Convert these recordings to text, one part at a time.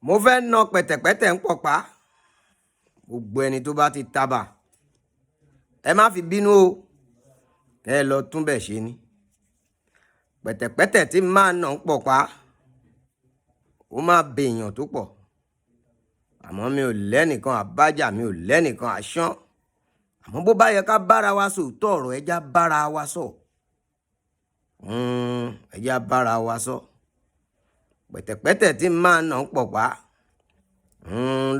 Mo fẹ́ na pẹ̀tẹ̀pẹ́tẹ̀ ń pọ̀pá. Gbogbo ẹni tó bá ti tabà, ẹ má fi bínú o, kẹ́ ẹ lọ túnbẹ̀ ṣe ni. Pẹ̀tẹ̀pẹ́tẹ̀ tí máa nà ń pọ̀pá, ó máa bèèyàn tó pọ̀. Àmọ́ mi ò lẹ́nìkan àbájá, mi ò lẹ́nìkan àṣán. Àmọ́ bó bá yẹ ká bára wa sòótọ́ ọ̀rọ̀, ẹ já bára wa sọ. Ẹ já bára wa sọ. Pẹ̀tẹ̀pẹ́tẹ̀ tí máa nà ń pọ̀pá.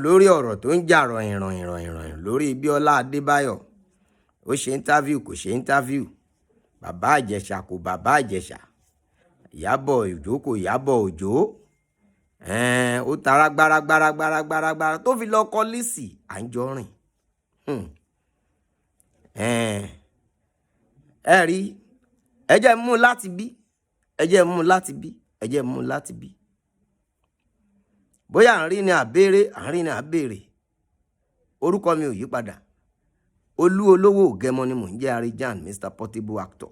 Lórí ọ̀rọ̀ tó ń jà ròhìn ròhìn ròhìn ròhìn lórí Bíọ́lá Adébáyọ̀. Ó ṣe interview, kò ṣe interview. Bàbá Ìjẹ̀ṣà kò bàbá Ìjẹ̀ṣà. Ìyábọ̀ Òjó kò Ìyábọ̀ Òjó. Ó tara gbára gbára gbára gbára gbára tó fi lọ kọ Lizzy Anjorin. Ẹ rí, ẹ jẹ́ mú láti bí, ẹ jẹ́ mú láti bí, ẹ jẹ́ mú láti bí. Bóyá à ń rí ni àbèrè, à ń rí ni àbèrè. Orúkọ mi ò yí padà. Olú olówó Ògẹmọ ni mò ń jẹ́, Arijan, Mr. Portable Actor.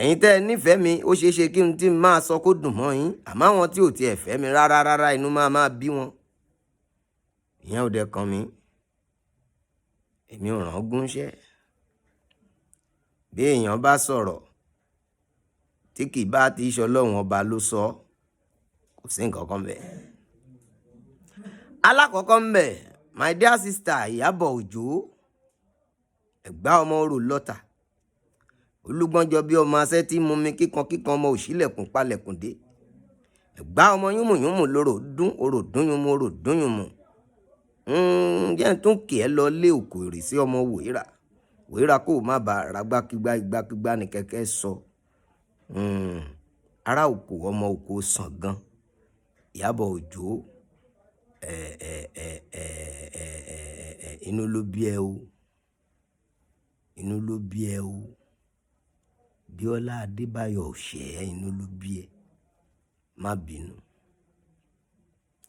Ẹ̀yin tẹ́ ẹ nífẹ̀ẹ́ mi, ó ṣeé ṣe kí n tí máa sọ kó dùn mọ́ yín, àmọ́ àwọn tí ò tiẹ̀ fẹ́ mi rárá rárá, inú máa máa bí wọn. Ìyẹn ò dẹ̀ kàn mí. Èmi ò rán gúnṣẹ́. Bí èèyàn bá sọ̀rọ̀ tí kì í bá ti ṣe Ọlọ́run ọba ló sọ, kò sí nǹkan kan bẹ́ẹ̀. Alákọ̀ọ́kọ́ ń bẹ̀, my dear sister Ìyábọ̀ Òjó, ẹ̀gbá ọmọ orò lọ́tà. Olúgbọ́njọ bí ọmọ asẹ́ tí mú mi kíkan kíkan, ọmọ òṣìlẹ̀kùn palẹ̀kùn dé. Ẹ̀gbá ọmọ yúnmùyúnmù lóró dún, orò dún yúnmù, orò dún yúnmù. Jẹ́ n tún kì ẹ́ lọ lé òkò èrè sí ọmọ wòírà. Wòírà kó má ba ragbákígbá igbákígbá ní kẹ̀kẹ́ sọ. Ará òkò ọmọ òkò sàn gan. Ìyábọ̀ Òjó, ẹ ẹ ẹ ẹ ẹ ẹ ẹ inú ló bí ẹ o. Inú ló bí ẹ o. Bíọ́lá Adébáyọ̀ ò ṣẹ̀ ẹ́, inú ló bí ẹ. Má bínú.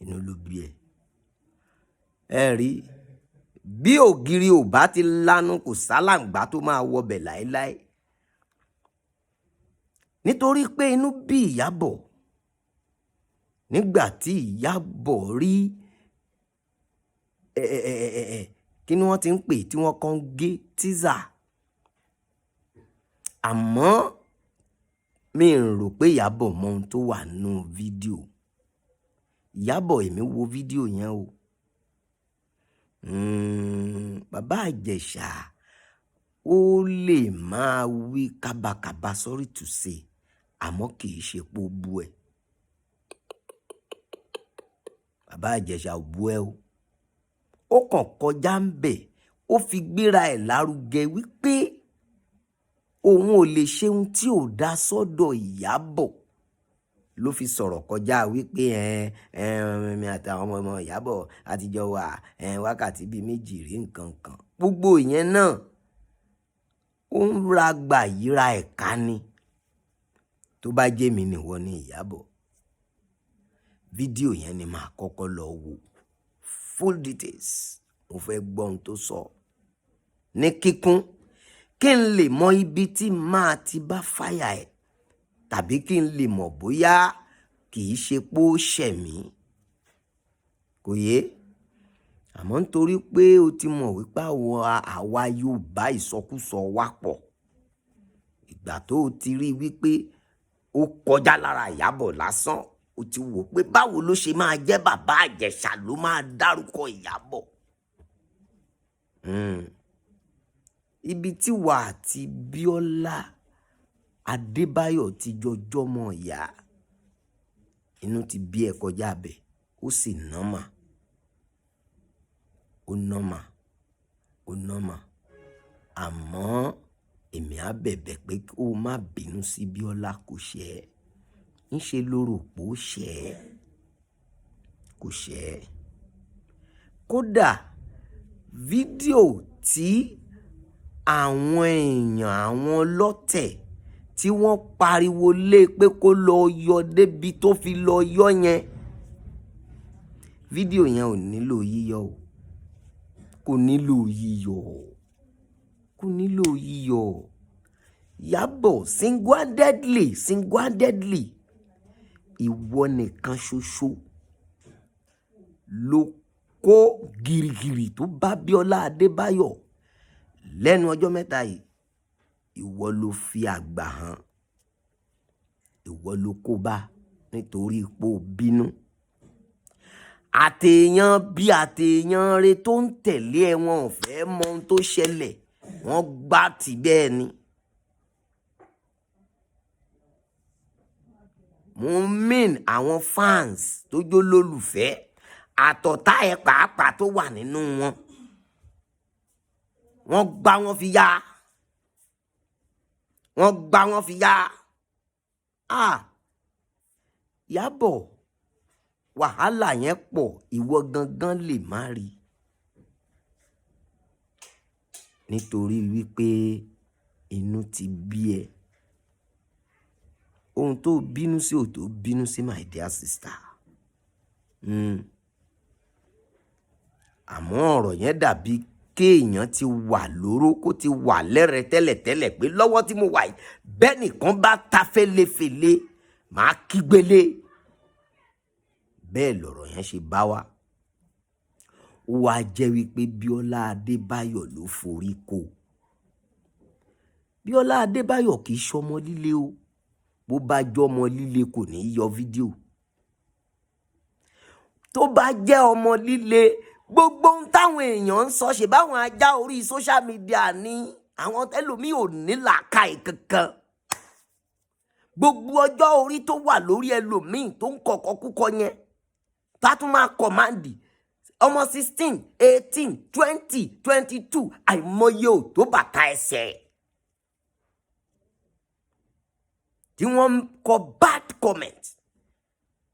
Inú ló bí ẹ. Ẹ rí, bí ògiri ò bá ti lanu, kò sálàǹgbá tó máa wọbẹ̀ láéláé. Nítorí pé inú bí Ìyábọ̀ nígbà tí Ìyábọ̀ rí ẹ ẹ ẹ ẹ ẹ kí ni wọ́n ti ń pè tí wọ́n kàn ń gé teaser. Àmọ́ mi ò rò pé Ìyábọ̀ mọ ohun tó wà nínú fídíò. Ìyábọ̀, èmi wo fídíò yẹn o. Bàbá Ìjẹ̀ṣà ó lè máa wí kábàkàbà, sorry to say, àmọ́ kì í ṣe pé ó bú ẹ. Bàbá Ìjẹ̀ṣà ò bú ẹ o. Ó kàn kọjá ń bẹ̀, ó fi gbéra ẹ̀ lárugẹ wípé òun ò lè ṣe ohun tí ò dá sọ́dọ̀ Ìyábọ̀, ló fi sọ̀rọ̀ kọjá wípé ẹ ẹ mi àtàwọn ọmọ ọmọ Ìyábọ̀ àtijọ́ wà ẹ wákàtí bíi méjì rí nǹkan kan. Gbogbo ìyẹn náà ó ń ra gbà yíra ẹ̀ka ni. Tó bá jẹ́ mi nìwọ ní Ìyábọ̀, fídíò yẹn ni màá kọ́kọ́ lọ wò. Full details. Mo fẹ́ gbọ́ ohun tó sọ ní kíkún kí n lè mọ ibi tí màá ti bá fàyà ẹ̀, tàbí kí n lè mọ̀ bóyá kì í ṣe pé ó ṣẹ̀ mí. Kò yé? Àmọ́ nítorí pé o ti mọ̀ wípé àwa Yorùbá ìsọkúsọ wa pọ̀. Ìgbà tó o ti rí wípé ó kọjá lára Ìyábọ̀ lásán, o ti wò pé báwo ló ṣe máa jẹ́ bàbá Ìjẹ̀ṣà ló máa dárúkọ Ìyábọ̀. Ibi tí wà àti Bíọ́lá Adébáyọ̀ ti jọjọ́ mọ̀ ìyá, inú ti bí ẹ kọjá bẹ̀, ó sì nọ́mà. Ó nọ́mà, ó nọ́mà. Àmọ́ èmi á bẹ̀bẹ̀ pé kó má bínú sí Bíọ́lá, kò ṣẹ̀ ẹ́. Ń ṣe ló rò pé ó ṣẹ̀ ẹ́, kò ṣẹ̀ ẹ́. Kódà fídíò tí àwọn èèyàn, àwọn ọlọ́tẹ̀ tí wọ́n pariwo lé pé kó lọ yọ débi tó fi lọ yọ yẹn, fídíò yẹn ò nílò yíyọ o. Kò nílò yíyọ. Kò nílò yíyọ. Ìyábọ̀ single-handedly, single-handedly Ìwọ nìkan ṣoṣo ló kó gìrìgìrì tó bá Bíọ́lá Adébáyọ̀ lẹ́nu ọjọ́ mẹ́ta yìí. Ìwọ ló fi àgbà hàn, ìwọ ló kó bá nítorí ipò bínú. Àtèèyàn bí àtèèyàn re tó ń tẹ̀lé ẹ, wọn ò fẹ́ mọ ohun tó ṣẹlẹ̀, wọ́n gbá tì bẹ́ẹ̀ ni. Mo mean àwọn fans tó jó lólùfẹ́ àtọ̀tá ẹ pàápàá tó wà nínú wọn. Wọ́n gbá wọn fi yá. Wọ́n gbá wọn fi yá. Ah! Ìyábọ̀, wàhálà yẹn pọ̀, ìwọ gangan lè má rí. Nítorí wípé inú ti bí ẹ. Ohun tó bínú sí ò tó bínú sí, my dear sister. Àmọ́ ọ̀rọ̀ yẹn dàbí kéèyàn ti wà lóró, kó ti wà lẹ́rẹ̀ tẹ́lẹ̀tẹ́lẹ̀ pé lọ́wọ́ tí mo wà yìí, bẹ́ẹ̀ nìkan bá ta fẹ́lefèle, màá kígbélé. Bẹ́ẹ̀ lọ̀rọ̀ yẹn ṣe bá wa. Ó wá jẹ́ wípé Bíọ́lá Adébáyọ̀ ló forí kó. Bíọ́lá Adébáyọ̀ kì í ṣọmọ líle o. Bó bá jọmọ líle kò ní yọ fídíò. Tó bá jẹ́ ọmọ líle, gbogbo ohun táwọn èèyàn ń sọ ṣe báwọn ajá orí social media ní àwọn ẹlòmíì ò ní làákàyè kankan. Gbogbo ọjọ́ orí tó wà lórí ẹlòmíì tó ń kọ̀kọ́ kúkọ yẹn, tá tún máa kọ̀máǹdì ọmọ 16, 18, 20, 22, àìmọye ò tó bàtà ẹsẹ̀ tí wọ́n ń kọ bad comment,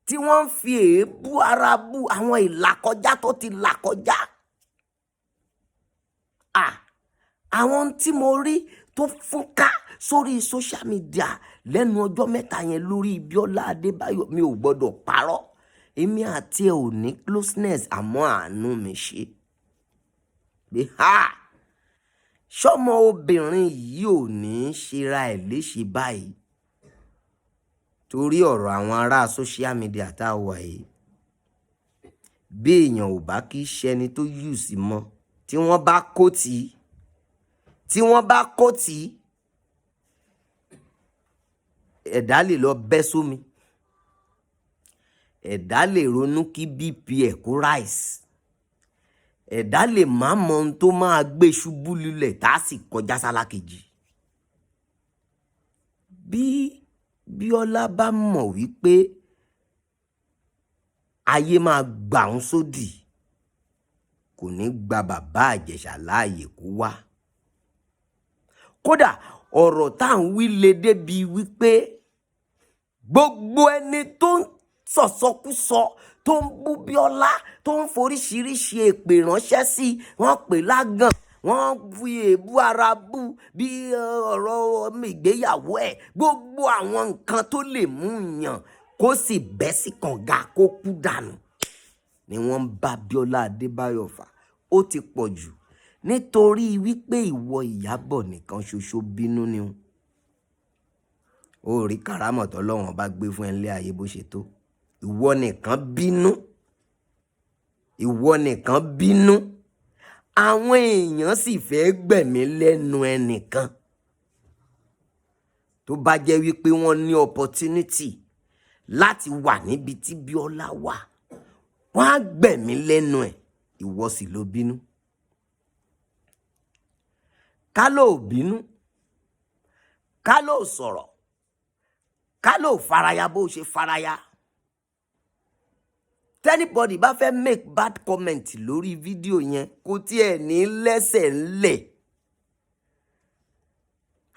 tí wọ́n ń fi èébú ara bú àwọn ìlàkọjá tó ti là kọjá. Àwọn tí mo rí tó fúnká sórí social media lẹ́nu ọjọ́ mẹ́ta yẹn lórí Bíọ́lá Adébáyọ̀, mi ò gbọ́dọ̀ parọ́. Èmi àti ẹ ò ní closeness, àmọ́ àánú mi ṣe. Pé ha! Ṣọ́mọ obìnrin yìí ò ní ṣera ẹ̀ léṣe báyìí. Torí ọ̀rọ̀ àwọn ará social media tá a wà yìí, bí èèyàn ò bá kí ṣẹni tó use mọ́, tí wọ́n bá kó tì í, tí wọ́n bá kó tì í, ẹ̀dá lè lọ bẹ́ sómi. Ẹ̀dá lè ronú kí BP ẹ̀ kó rise. Ẹ̀dá lè má mọ ohun tó máa gbé ṣubú lulẹ̀ tá a sì kọjá sálákejì. Bí Bíọ́lá bá mọ̀ wípé ayé máa gbà ń sódì, kò ní gba bàbá Ìjẹ̀ṣà láàyè kó wá. Kódà ọ̀rọ̀ tá à ń wí le débi wípé gbogbo ẹni tó ń sọ̀sọkúsọ, tó ń bú Bíọ́lá, tó ń foríṣiríṣi èpè ránṣẹ́ sí, wọ́n pè lágàn, wọ́n fi èébú ara bú bí ọ̀rọ̀ ọmọ ìgbéyàwó ẹ̀, gbogbo àwọn nǹkan tó lè mú yàn kó sì bẹ́ sí kànga kó kú dànù ni wọ́n ń bá Bíọ́lá Adébáyọ̀ fà. Ó ti pọ̀ jù nítorí wípé ìwọ Ìyábọ̀ nìkan ṣoṣo bínú ni o. Ó rí kàrámọ̀ tọ́lọ́run bá gbé fún ẹ nílé ayé bó ṣe tó. Ìwọ nìkan bínú. Ìwọ nìkan bínú. Àwọn èèyàn sì fẹ́ gbẹ̀mí lẹ́nu ẹnìkan. Tó bá jẹ́ wípé wọ́n ní opportunity láti wà níbi tí Bíọ́lá wà, wọ́n á gbẹ̀mí lẹ́nu ẹ̀, ìwọ sì ló bínú. Ká ló bínú, ká ló sọ̀rọ̀, ká ló faraya bó ṣe faraya. Tẹ́nibọ́dì bá fẹ́ make bad comment lórí fídíò yẹn, kò tiẹ̀ ní lẹ́sẹ̀ ńlẹ̀.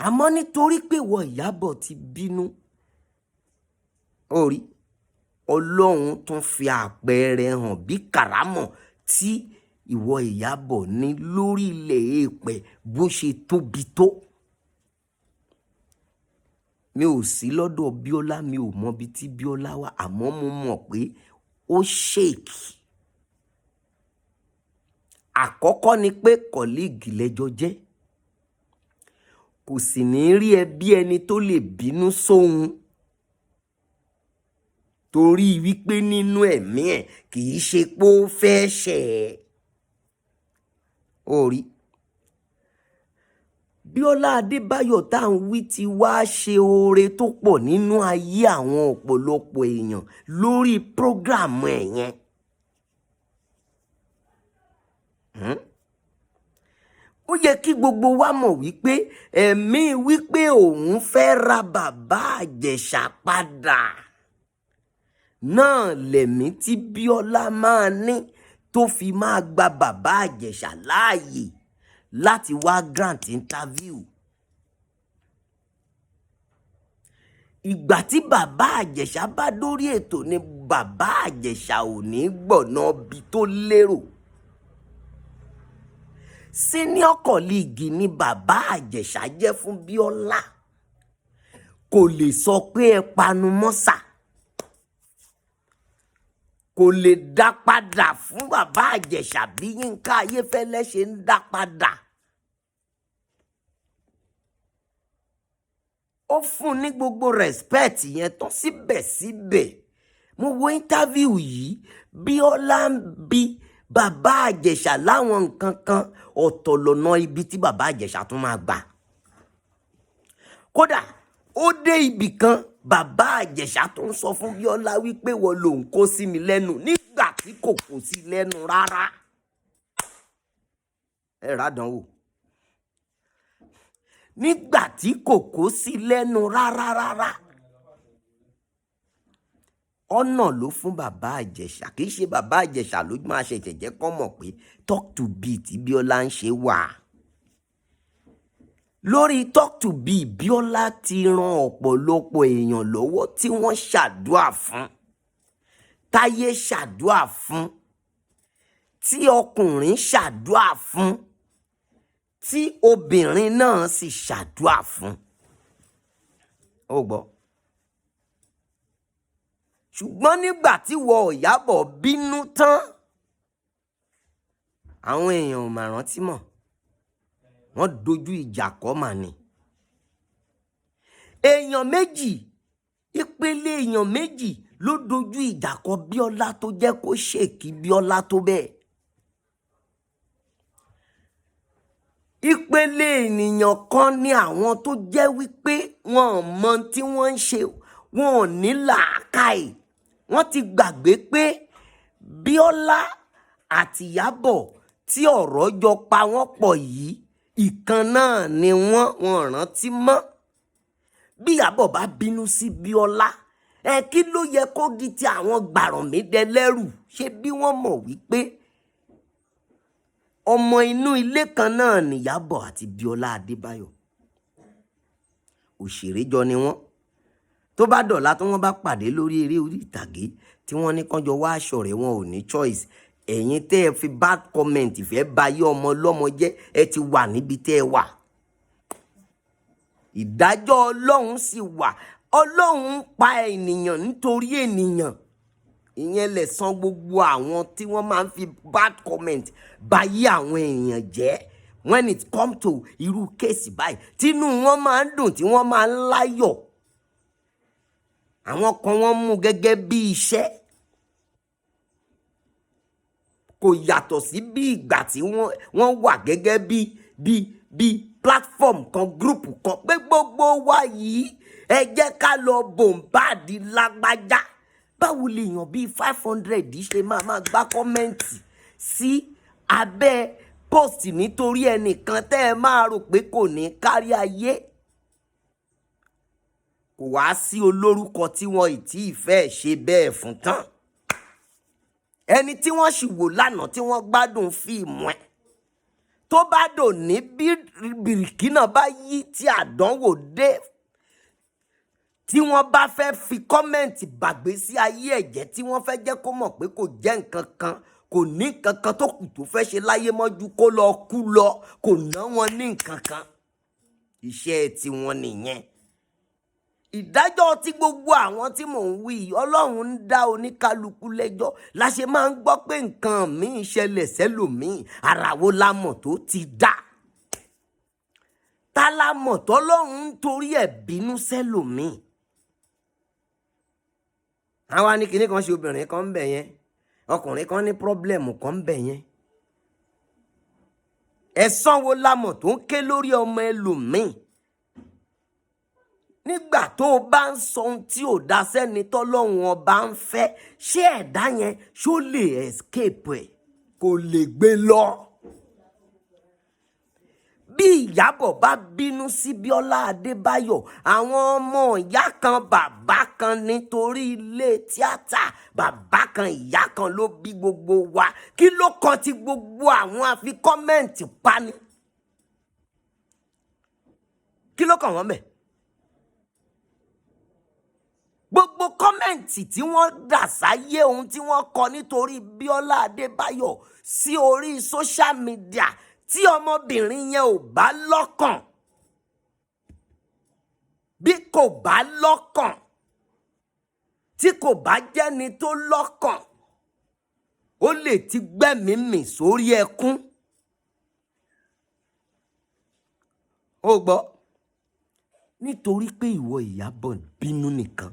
Àmọ́ nítorí pé ìwọ Ìyábọ̀ ti bínú, ó rí Ọlọ́run tún fi àpẹẹrẹ hàn bí kàrámọ̀ tí ìwọ Ìyábọ̀ ní lórí ilẹ̀ èèpẹ̀ bó ṣe tóbi tó. Mi ò sí lọ́dọ̀ Bíọ́lá, mi ò mọ ibi tí Bíọ́lá wà, àmọ́ mo mọ̀ pé ó shake. Àkọ́kọ́ ni pé colleague lẹ́jọ́ jẹ́. Kò sì ní rí ẹ bí ẹni tó lè bínú sóhun. Torí wípé nínú ẹ̀mí ẹ̀, kì í ṣe pé ó fẹ́ ṣẹ̀ ẹ́. Ó rí Bíọ́lá Adébáyọ̀ tá à ń wí ti wá ṣe oore tó pọ̀ nínú ayé àwọn ọ̀pọ̀lọpọ̀ èèyàn lórí program ẹ̀ yẹn. Ó yẹ kí gbogbo wa mọ̀ wípé ẹ̀mí wípé òun fẹ́ ra bàbá Ìjẹ̀ṣà padà náà lẹ̀mí tí Bíọ́lá máa ní tó fi máa gba bàbá Ìjẹ̀ṣà láàyè láti wá grant interview. Ìgbà tí bàbá Ìjẹ̀ṣà bá dórí ètò ni bàbá Ìjẹ̀ṣà ò ní gbọ̀nà bí tó lérò. Senior colleague ni bàbá Ìjẹ̀ṣà jẹ́ fún Bíọ́lá. Kò lè sọ pé ẹ panu mọ́ sà. Kò lè dá padà fún bàbá Ìjẹ̀ṣà bí Yínká Ayéfẹ́lẹ́ ṣe ń dá padà. Ó fún ní gbogbo respect yẹn tán síbẹ̀síbẹ̀. Mo wo interview yìí, Bíọ́lá ń bi bàbá Ìjẹ̀ṣà láwọn nǹkan kan, ọ̀tọ̀ lọ́nà ibi tí bàbá Ìjẹ̀ṣà tún máa gbà. Kódà ó dé ibì kan, bàbá Ìjẹ̀ṣà tó ń sọ fún Bíọ́lá wípé wọ́n lòun kó sí mi lẹ́nu nígbà tí kò kó sí lẹ́nu rárá. Ẹ ràdánwò. Nígbà tí kò kó sí lẹ́nu rárá rárá. Ọ̀nà ló fún bàbá Ìjẹ̀ṣà. Kì í ṣe bàbá Ìjẹ̀ṣà ló máa ṣẹ̀ṣẹ̀ jẹ́ kó mọ̀ pé talk to B tí Bíọ́lá ń ṣe wà. Lórí talk to B, Bíọ́lá ti ran ọ̀pọ̀lọpọ̀ èèyàn lọ́wọ́ tí wọ́n ṣàdúà fún, táyé ṣàdúà fún, tí ọkùnrin ṣàdúà fún, tí obìnrin náà sì ṣàdúà fún. Ó gbọ́. Ṣùgbọ́n nígbà tí wọ Ìyábọ̀ bínú tán, àwọn èèyàn ò mà rántí mọ́. Wọ́n dojú ìjà kọ́ mà ni. Èèyàn méjì, ìpele èèyàn méjì ló dojú ìjà kọ Bíọ́lá tó jẹ́ kó ṣèkí Bíọ́lá tó bẹ́ẹ̀. Ìpele ènìyàn kan ní àwọn tó jẹ́ wípé wọn ò mọ tí wọ́n ń ṣe, wọn ò ní làákàyè. Wọ́n ti gbàgbé pé Bíọ́lá àti Ìyábọ̀ tí ọ̀rọ̀ jọ pa wọ́n pọ̀ yìí, ìkan náà ni wọ́n, wọn rántí mọ́. Bí Ìyábọ̀ bá bínú sí Bíọ́lá, ẹ kí ló yẹ kó di ti àwọn gbàrànmídẹ́lẹ́rù? Ṣé bí wọ́n mọ̀ wípé ọmọ inú ilé kan náà ni Ìyábọ̀ àti Bíọ́lá Adébáyọ̀? Òṣèré jọ ni wọ́n. Tó bá dọ̀la tí wọ́n bá pàdé lórí eré orí ìtàgé tí wọ́n ní kánjọ wá aṣọ rẹ̀, wọn ò ní choice. Ẹ̀yin tẹ́ ẹ fi bad comment fẹ́ ba ayé ọmọ ọlọ́mọ jẹ́, ẹ ti wà níbi tẹ́ ẹ wà. Ìdájọ́ Ọlọ́run sì wà. Ọlọ́run ń pa ènìyàn nítorí ènìyàn. Ìyẹn lè san gbogbo àwọn tí wọ́n máa ń fi bad comment ba ayé àwọn èèyàn jẹ́. When it come to irú kéèsì báyìí, tínú wọn máa ń dùn, tí wọ́n máa ń láyọ̀. Àwọn kan wọ́n mú gẹ́gẹ́ bí iṣẹ́. Kò yàtọ̀ sí bí ìgbà tí wọ́n wà gẹ́gẹ́ bí platform kan, group kan pé gbogbo wa yìí ẹ jẹ́ ká lọ bòǹbàdì lágbájá. Báwo lèèyàn bíi 500 ṣe máa máa gbá kọ́mẹ́ǹtì sí abẹ́ post nítorí ẹnìkan tẹ́ ẹ máa rò pé kò ní kárí ayé? Kò wá sí olórúkọ tí wọn ì tí ì fẹ́ ṣe bẹ́ẹ̀ fún tán. Ẹni tí wọ́n sì wò lánàá tí wọ́n gbádùn fíìmù ẹ̀, tó bá dò ní bí bìrìkì náà bá yí tí àdánwò dé, tí wọ́n bá fẹ́ fi kọ́mẹ́ǹtì bàgbé sí ayé ẹ̀jẹ̀, tí wọ́n fẹ́ jẹ́ kó mọ̀ pé kò jẹ́ nǹkan kan, kò ní nǹkan kan tó kù tó fẹ́ ṣe láyé mọ́jú kó lọ kú lọ, kò ná wọn ní nǹkan kan. Iṣẹ́ tiwọn nìyẹn. Ìdájọ́ tí gbogbo àwọn tí mò ń wí, Ọlọ́run ń dá oníkálukú lẹ́jọ́. La ṣe máa ń gbọ́ pé nǹkan míì ṣẹlẹ̀ sẹ́lòmíì, ara wo la mọ̀ tó ti dá? Ta la mọ̀ tọ́lọ́run ń torí ẹ̀ bínú sẹ́lòmíì? Àwa ní kinní kan ṣe obìnrin kan ń bẹ̀ yẹn, ọkùnrin kan ní problem kan ń bẹ̀ yẹn. Ẹ̀san wo la mọ̀ tó ń ké lórí ọmọ ẹlòmíì? Nígbà tó o bá ń sọ ohun tí ò dá sẹ́ni tọ́lọ́run ọba ń fẹ́, ṣé ẹ̀dá yẹn ṣó lè escape ẹ̀? Kò lè gbé lọ. Bí Ìyábọ̀ bá bínú sí Bíọ́lá Adébáyọ̀, àwọn ọmọ ìyá kan bàbá kan nítorí ilé tíátà, bàbá kan ìyá kan ló bí gbogbo wa. Kí ló kan ti gbogbo àwọn àfi comment pani? Kí ló kàn wọ́n bẹ̀? Gbogbo comment tí wọ́n dà sáyé, ohun tí wọ́n kọ nítorí Bíọ́lá Adébáyọ̀ sí orí social media, tí ọmọbìnrin yẹn ò bá lọ́kàn, bí kò bá lọ́kàn, tí kò bá jẹ́ni tó lọ́kàn, ó lè ti gbẹ́mìí mì sórí ẹkún. Ó gbọ́, nítorí pé ìwọ Ìyábọ̀ bínú nìkan,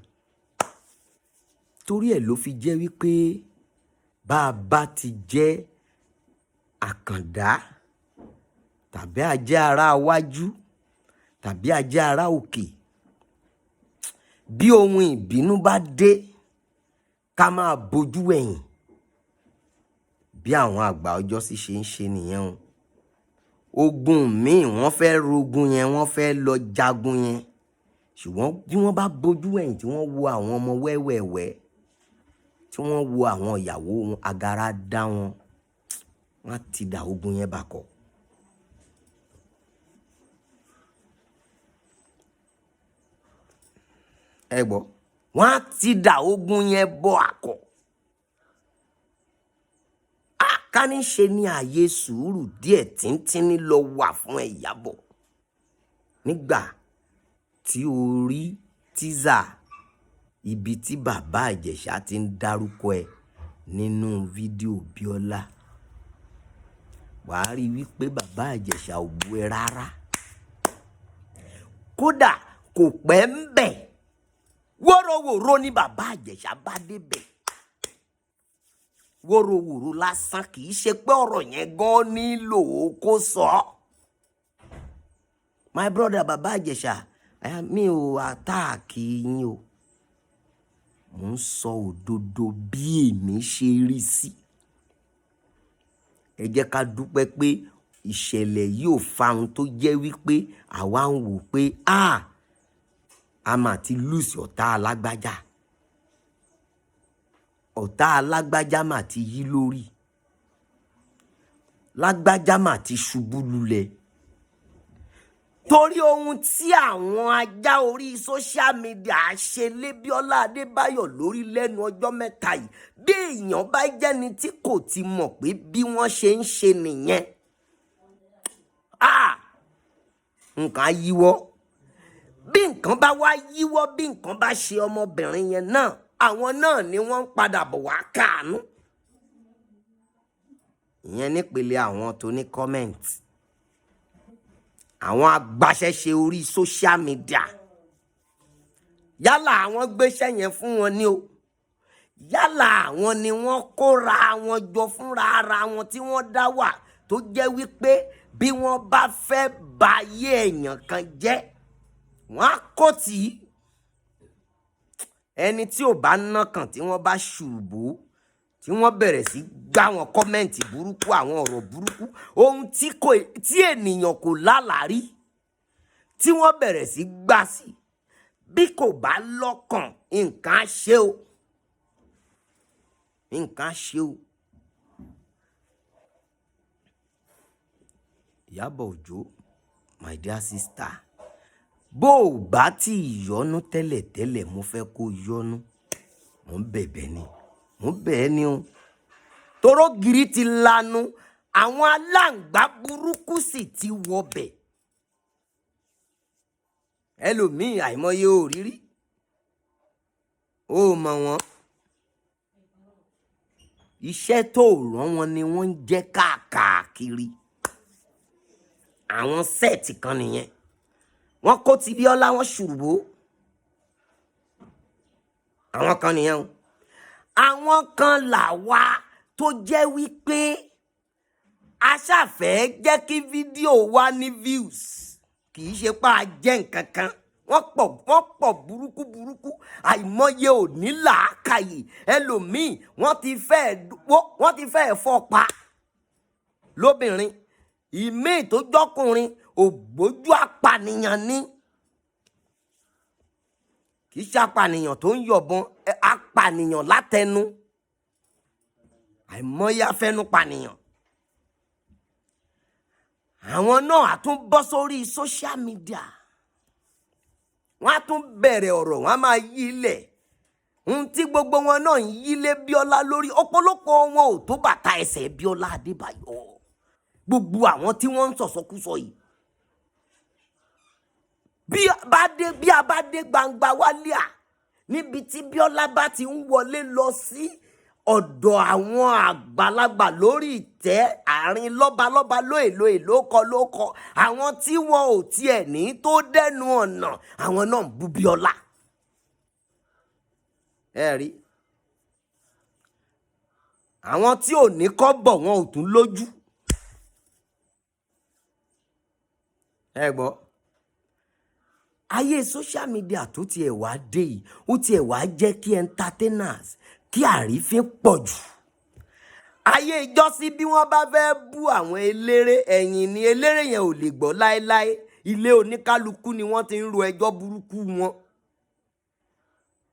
torí ẹ̀ ló fi jẹ́ wípé bá a bá ti jẹ́ àkàndá tàbí a jẹ́ ará iwájú tàbí a jẹ́ ará òkè, bí ohun ìbínú bá dé, ká máa bojú ẹ̀yìn. Bí àwọn àgbà ọjọ́ sì ṣe ń ṣe nìyẹn o. Ogun míì wọ́n fẹ́ rogun yẹn, wọ́n fẹ́ lọ jagun yẹn, ṣùgbọ́n bí wọ́n bá bojú ẹ̀yìn tí wọ́n wo àwọn ọmọ wẹ́wẹ̀wẹ́, tí wọ́n wo àwọn ìyàwó wọn, agara dá wọn, wọ́n á ti dà ogun yẹn bàkọ̀. Ẹ gbọ́, wọ́n á ti dà ogun yẹn bọ̀ àkọ́. Ká ní ṣe ní ààyè sùúrù díẹ̀ tíntínní lọ wà fún ẹ Ìyábọ̀. Nígbà tí o rí tíza ibi tí bàbá Ìjẹ̀ṣà ti ń dárúkọ ẹ nínú fídíò Bíọ́lá, wàá rí wípé bàbá Ìjẹ̀ṣà ò bú ẹ rárá. Kódà kò pẹ́ ń bẹ̀, wóróworó ni bàbá Ìjẹ̀ṣà bá débẹ̀. Wóróworó lásán, kì í ṣe pé ọ̀rọ̀ yẹn gan nílò kó sọ. My brother bàbá Ìjẹ̀ṣà, mi ò àtáàkì yín o. Mò ń sọ òdodo bí èmi ṣe rí sí. Ẹ jẹ́ ká dúpẹ́ pé ìṣẹ̀lẹ̀ yìí ò fa ohun tó jẹ́ wípé àwa ń wò pé a mà ti lose ọ̀tá alágbájá. Ọ̀tá alágbájá mà ti yí lórí. Lágbájá mà ti ṣubú lulẹ̀. Torí ohun tí àwọn ajá orí social media ṣe lé Bíọ́lá Adébáyọ̀ lórí lẹ́nu ọjọ́ mẹ́ta yìí, bí èèyàn bá jẹ́ni tí kò ti mọ̀ pé bí wọ́n ṣe ń ṣe nìyẹn, nǹkan á yíwọ́. Bí nǹkan bá wá yíwọ́, bí nǹkan bá ṣe ọmọbìnrin yẹn náà, àwọn náà ni wọ́n ń padà bọ̀ wá káàánú. Ìyẹn nípele àwọn tó ní comment, àwọn agbaṣẹ́ṣe orí social media, yálà àwọn gbéṣẹ́ yẹn fún wọn ní o, yálà àwọn ni wọ́n kóra wọn jọ fúnra ara wọn tí wọ́n dá wà, tó jẹ́ wípé bí wọ́n bá fẹ́ ba ayé èèyàn kan jẹ́, wọ́n á kó tì í. Ẹni tí ò bá ná kàn tí wọ́n bá ṣùbù, tí wọ́n bẹ̀rẹ̀ sí gbá wọn comment burúkú, àwọn ọ̀rọ̀ burúkú, ohun tí ènìyàn kò lálàrí, tí wọ́n bẹ̀rẹ̀ sí gbá sí, bí kò bá lọ́kàn, nǹkan á ṣe o. Nǹkan á ṣe o. Ìyábọ̀ Òjó, my dear sister, bó o bá ti yọnu tẹ́lẹ̀tẹ́lẹ̀, mo fẹ́ kó yọnu. Mo ń bẹ̀bẹ̀ ni, mo ń bẹ̀ ẹ́ ni o. Toró gírí ti lanu, àwọn aláǹgbá burúkú sì ti wọbẹ̀. Ẹlòmíì àìmọye òrírí, ó mọ̀ wọ́n. Iṣẹ́ tó rán wọn ni wọ́n ń jẹ́ káàkiri. Àwọn sẹ́ẹ̀tì kan nìyẹn. Wọ́n kó ti Bíọ́lá, wọ́n ṣùrùbó. Àwọn kan nìyẹn o. Àwọn kan là wá tó jẹ́ wípé a ṣàfẹ́ jẹ́ kí fídíò wa ní views, kì í ṣe pé a jẹ́ nǹkan kan. Wọ́n pọ̀, wọ́n pọ̀ burúkú burúkú. Àìmọye ò ní làákàyè. Ẹlòmíì, wọ́n ti fẹ́ fọ́ pa lóbìnrin. Ìmíì tó jọkùnrin, ògbójú apànìyàn ni. Kì í ṣe apànìyàn tó ń yọ̀bọ̀n, apànìyàn látẹnu. Àìmọye afẹnupànìyàn. Àwọn náà á tún bọ́ sórí social media, wọ́n á tún bẹ̀rẹ̀ ọ̀rọ̀, wọ́n á máa yí ilẹ̀. Ohun tí gbogbo wọn náà ń yí lé Bíọ́lá lórí, ọ̀pọ̀lọpọ̀ wọn ò tó bàtà ẹsẹ̀ Bíọ́lá Adébáyọ̀. Gbogbo àwọn tí wọ́n ń sọ̀sọ́kúsọ yìí, bí a bá dé gbangba wálíà níbi tí Bíọ́lá bá ti ń wọlé lọ sí ọ̀dọ̀ àwọn àgbàlagbà lórí ìtẹ́, àárín lọ́balọ́ba, lóèlóè, lóko lóko, àwọn tí wọn ò tiẹ̀ ní tó dẹnu ọ̀nà, àwọn náà ń bú Bíọ́lá. Ẹ rí àwọn tí ò ní kọ́bọ̀, wọn ò tún lójú. Ẹ gbọ́, ayé social media tó tiẹ̀ wá dé yìí, ó tiẹ̀ wá jẹ́ kí entertainers, kí àrífín pọ̀ jù. Ayé ìjọ́sí, bí wọ́n bá fẹ́ bú àwọn eléré, ẹ̀yìn ni eléré yẹn ò lè gbọ́ láéláé. Ilé oníkálukú ni wọ́n ti ń ro ẹjọ́ burúkú wọn.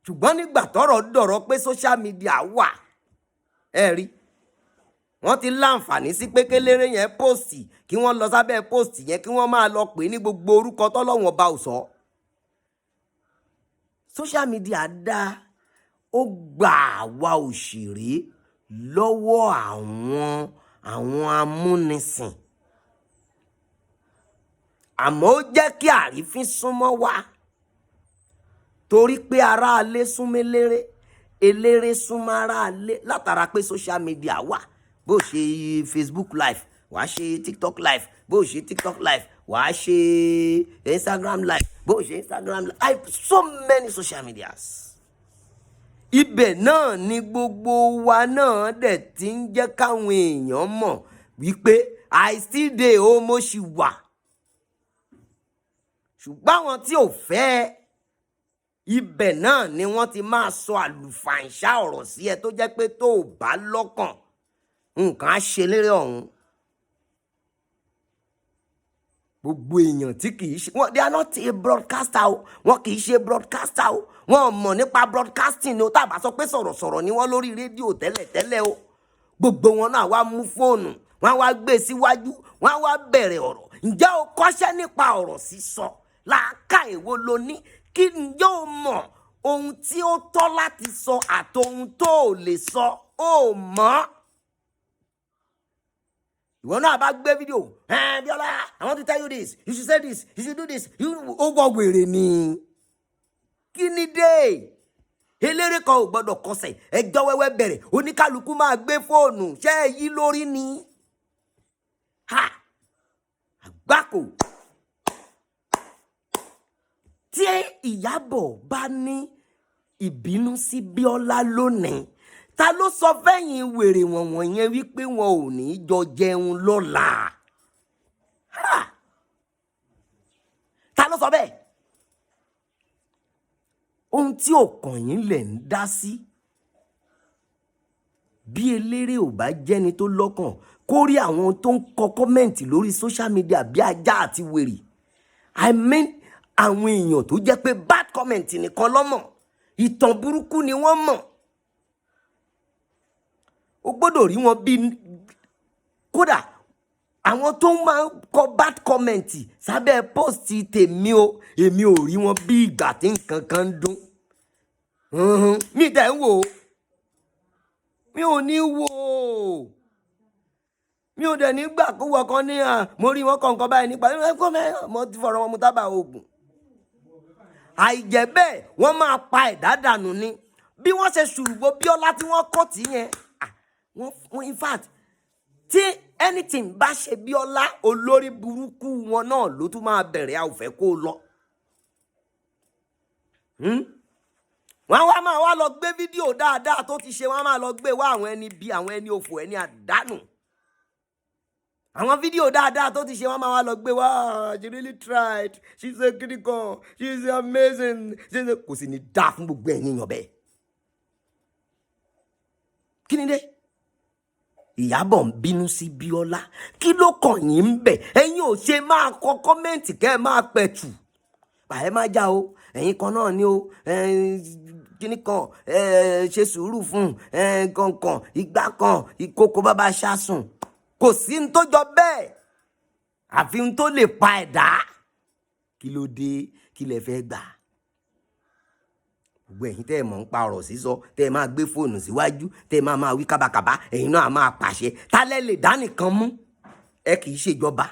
Ṣùgbọ́n nígbà tọ́rọ̀ dọ̀rọ̀ pé social media wà, ẹ rí wọ́n ti láǹfààní sí pé kéléré yẹn post, kí wọ́n lọ sábẹ́ post yẹn, kí wọ́n máa lọ pè é ní gbogbo orúkọ tọ́lọ́wọ́n ọba ò sọ. Social media dá, ó gbà àwa òṣèré lọ́wọ́ àwọn amúnisìn, àmọ́ ó jẹ́ kí àrífín súnmọ́ wa, torí pé aráalé súnmọ́ eléré, eléré súnmọ́ aráalé látara pé social media wà. Bó ṣe Facebook live, wàá ṣe TikTok live. Bó ṣe TikTok live, wàá ṣe Instagram live. Bó ṣe Instagram live, so many social medias. Ibẹ̀ náà ni gbogbo wa náà dẹ̀ ti ń jẹ́ káwọn èèyàn mọ̀ wípé I still dey o, mo ṣì wà. Ṣùgbọ́n àwọn tí ò fẹ́, ibẹ̀ náà ni wọ́n ti máa sọ àlùfàǹṣá ọ̀rọ̀ sí ẹ, tó jẹ́ pé tó o bá lọ́kàn, nǹkan á ṣe lérè ọ̀hún. Gbogbo èèyàn tí kì í ṣe wọn, they are not a broadcaster o. Wọn kì í ṣe broadcaster o. Wọn ò mọ̀ nípa broadcasting o. Tá a bá sọ pé sọ̀rọ̀sọ̀rọ̀ ni wọ́n lórí rédíò tẹ́lẹ̀tẹ́lẹ̀ o, gbogbo wọn náà wá mú fóònù wọn, wá gbé síwájú, wọn wá bẹ̀rẹ̀ ọ̀rọ̀. Ǹjẹ́ o kọ́ṣẹ́ nípa ọ̀rọ̀ sísọ? Làákà èwo lo ní? Kí ǹjẹ́ o mọ̀ ohun tí ó tọ́ láti sọ àti ohun tó ò lè sọ? Ó mọ̀. Ìwọ náà bá gbé fídíò ẹ, "Bíọ́lá, I want to tell you this, you should say this, you should do this." Ó wọ wèrè ni. Kí ni dé? Eléré kan ò gbọdọ̀ kọsẹ̀, ẹjọ́ wẹ́wẹ́ bẹ̀rẹ̀, oníkálukú máa gbé fóònù. Ṣé ẹ yí lórí ni? Ha, àgbákò. Tí Ìyábọ̀ bá ní ìbínú sí Bíọ́lá lónìí, ta ló sọ fẹ́yìn wèrè wọ̀nwọ̀n yẹn wípé wọn ò ní jọ jẹun lọ́la? Ha! Ta ló sọ bẹ́ẹ̀? Ohun tí ò kàn yín lẹ̀ ń dá sí. Bí eléré ò bá jẹ́ni tó lọ́kàn, kó rí àwọn tó ń kọ comment lórí social media bí ajá àti wèrè, I mean, àwọn èèyàn tó jẹ́ pé bad comment nìkan lọ́mọ̀, ìtàn burúkú ni wọ́n mọ̀, o gbọ́dọ̀ rí wọn bí. Kódà àwọn tó máa ń kọ bad comment sábẹ́ post tèmi o, èmi ò rí wọn bí ìgbà tí nǹkan kan ń dún. Mi tẹ̀ ń wò ó, mi ò ní wò ó, mi ò dẹ̀ ní gbà kó wọ kan ní à mo rí wọn kọ̀ọ̀kan báyìí nípa ẹ kọ́ mẹ́ mo ti fọ̀rọ̀ wọn mu tábà oògùn. Àìjẹ́ bẹ́ẹ̀, wọ́n máa pa ẹ̀dá dànù ni. Bí wọ́n ṣe ṣùrùgbọ́ Bíọ́lá tí wọ́n kọ́ tí yẹn, wọ́n, in fact, tí anything bá ṣe Bíọ́lá, olórí burúkú wọn náà ló tún máa bẹ̀rẹ̀. A ò fẹ́ kó lọ. Wọ́n wá máa wá lọ gbé fídíò dáadáa tó ti ṣe, wọ́n á máa lọ gbé wá àwọn ẹni bí àwọn ẹni òfò, ẹni àdánù. Àwọn fídíò dáadáa tó ti ṣe, wọ́n máa wá lọ gbé wá. "She really tried, she's a critical, she's amazing, she's a..." Kò sì ní dáa fún gbogbo ẹ̀yin èèyàn bẹ́ẹ̀. Kí ni dé? Ìyábọ̀ ń bínú sí Bíọ́lá, kí ló kàn yín ń bẹ̀? Ẹ̀yin ò ṣe máa kọ comment, kẹ́ ẹ máa pẹ̀tù ẹ má já o. Ẹ̀yin kan náà ni o, kíní kan, ṣe sùúrù fún kankan, ìgbà kan, ìkókó bàbá ṣáṣùn. Kò sí ní tó jọ bẹ́ẹ̀, àfi ní tó lè pa ẹ̀dá. Kí ló dé? Kí lẹ fẹ́ gbà? Gbogbo ẹ̀yin tẹ́ ẹ mọ̀ ń pa ọ̀rọ̀ sísọ, tẹ́ ẹ máa gbé fóònù síwájú, tẹ́ ẹ máa máa wí kábàkàbà, ẹ̀yin náà máa pàṣẹ. Tálẹ́ lè dá nìkan mú? Ẹ kì í ṣèjọba.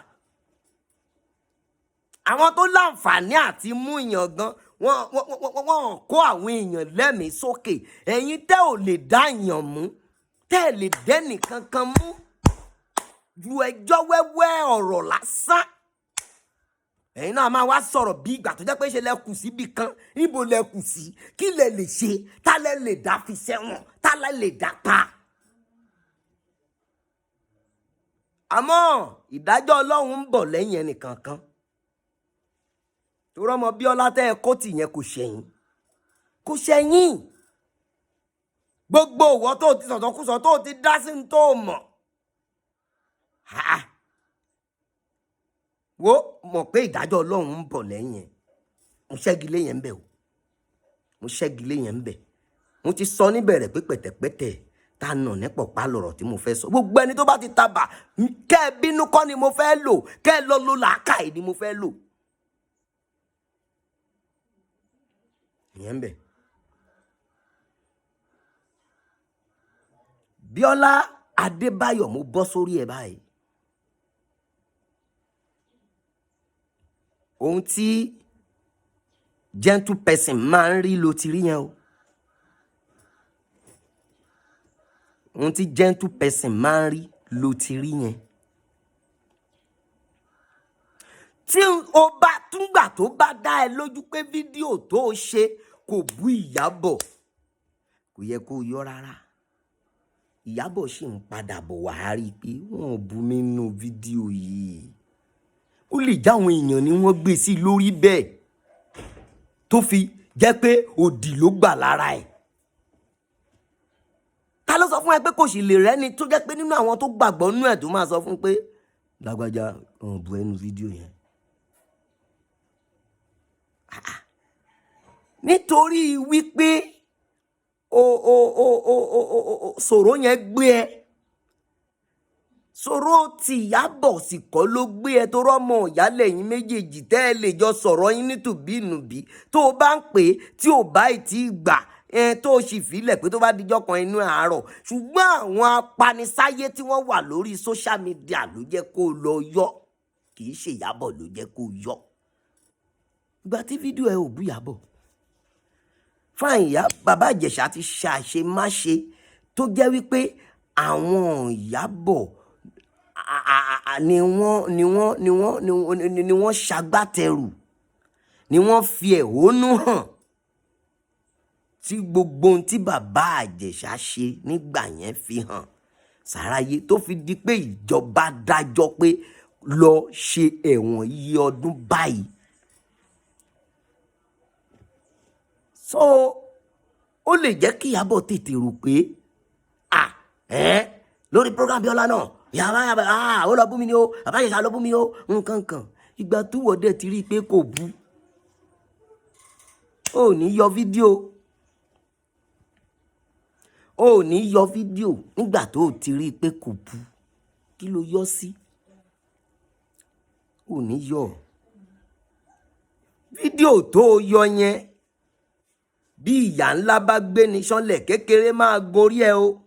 Àwọn tó láǹfààní àti mú èèyàn gan, wọ́n kó àwọn èèyàn lẹ́mìí sókè. Ẹ̀yin tẹ́ ò lè dá èèyàn mú, tẹ́ ẹ lè dẹ́nì kankan mú ju ẹjọ́ wẹ́wẹ́ ọ̀rọ̀ lásán, ẹ̀yin náà máa wá sọ̀rọ̀ bí ìgbà tó jẹ́ pé ṣe lẹ kù síbi kan. Níbo lẹ kù sí? Kí lẹ lè ṣe? Tá lẹ lè dá fi sẹ́wọ̀n? Tá lẹ lè dá pa? Àmọ́ ìdájọ́ Ọlọ́run ń bọ̀ lẹ́yìn ẹnìkankan. Torí ọmọ Bíọ́lá tẹ́ ẹ kó tì yẹn kò ṣẹ̀yìn, kò ṣẹ̀yìn. Gbogbo ìwọ tó ti sọ̀tọ̀kùsọ, tó ti dá sí ní tó mọ̀, wo mọ̀ pé ìdájọ́ Ọlọ́run ń bọ̀ lẹ́yìn ẹ̀. Mo ṣẹ́gi lé yẹn ń bẹ̀ o, mo ṣẹ́gi lé yẹn ń bẹ̀. Mo ti sọ níbẹ̀rẹ̀ pé pẹ̀tẹ̀pẹ̀tẹ̀ tá a nà ní pọ̀pá lọ̀rọ̀ tí mo fẹ́ sọ. Gbogbo ẹni tó bá ti tabà, kẹ́ ẹ bínú kọ́ ni mo fẹ́ lò, kẹ́ ẹ lọ lo làákàyè ni mo fẹ́ lò. Ìyẹn ń bẹ̀. Bíọ́lá Adébáyọ̀, mo bọ́ sórí ẹ̀ báyìí. Ohun tí gentle person máa ń rí ló ti rí yẹn o. Ohun tí gentle person máa ń rí ló ti rí yẹn. Tí o bá túngbà tó bá dá ẹ lójú pé fídíò tó o ṣe kò bú Ìyábọ̀, kò yẹ kó yọ rárá. Ìyábọ̀ sì ń padà bọ̀ wá rí i pé wọ́n bú mi nínú fídíò yìí. Ó lè jáwọn èèyàn ni wọ́n gbé sí lórí bẹ́ẹ̀ tó fi jẹ́ pé òdì ló gbà lára ẹ̀. Ta ló sọ fún ẹ pé kò sì lè rẹ́ni tó jẹ́ pé nínú àwọn tó gbàgbọ́ nínú ẹ̀ tó máa sọ fún pé lágbájá wọn bú ẹnu fídíò yẹn? Nítorí wípé o o o o o o sọ̀rọ̀ yẹn gbé ẹ, sọ̀rọ̀ tí Ìyábọ̀ sì kọ́ ló gbé ẹ, tó rọ́mọ ìyálẹ̀ yín méjèèjì tẹ́ ẹ lè jọ sọ̀rọ̀ yín nítùbínùbí. Tó o bá ń pè é tí ò bá ì tí gbà ẹ, tó o sì filẹ̀ pé tó bá dijọ́ kan inú àárọ̀. Ṣùgbọ́n àwọn apanisáyé tí wọ́n wà lórí social media ló jẹ́ kó lọ yọ, kì í ṣe Ìyábọ̀ ló jẹ́ kó yọ. Ìgbà tí fídíò ẹ ò bú Ìyábọ̀ fáìn, ìyá bàbá Ìjẹ̀ṣà ti ṣàṣemáṣe tó jẹ́ wípé àwọn Ìyábọ̀ ni wọ́n ni wọ́n ni wọ́n ni wọ́n ṣagbátẹrù, ni wọ́n fi ẹ̀hónú hàn tí gbogbo ohun tí bàbá Ìjẹ̀ṣà ṣe nígbà yẹn fi hàn sáráyé, tó fi di pé ìjọba dájọ́ pé lọ ṣe ẹ̀wọ̀n iye ọdún báyìí. So ó lè jẹ́ kí Ìyábọ̀ tètè rò pé lórí program Bíọ́lá náà, yàrá ó lọ bú mi ni o, bàbá Ìjẹ̀ṣà lọ bú mi o, nǹkan kan. Ìgbà tó wọ̀ dẹ̀ ti rí i pé kò bú, ó ní yọ fídíò, ó ní yọ fídíò. Nígbà tó o ti rí i pé kò bú, kí ló yọ sí? Ó ní yọ fídíò tó o yọ yẹn. Bí ìyá ńlá bá gbé ní sánlẹ̀, kékeré máa gorí ẹ o.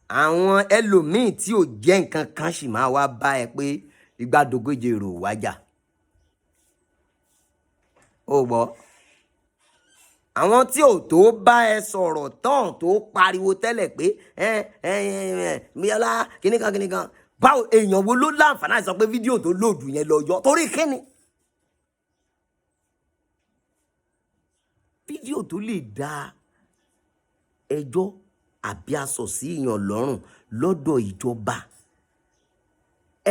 Àwọn ẹlòmíì tí ò jẹ́ nǹkan kan sì máa wá bá ẹ pé igbádogóje èrò wájà. Ó gbọ́, àwọn tí ò tó bá ẹ sọ̀rọ̀ tán tó pariwo tẹ́lẹ̀ pé ẹ ẹ ẹ Bíọ́lá kìnìkan kìnìkan, báwo èèyàn wo ló láǹfààní àti sọ pé fídíò tó lòdù yẹn lọ yọ torí kíni? Fídíò tó lè dá ẹjọ́ àbí aṣọ sí èèyàn lọ́rùn lọ́dọ̀ ìjọba,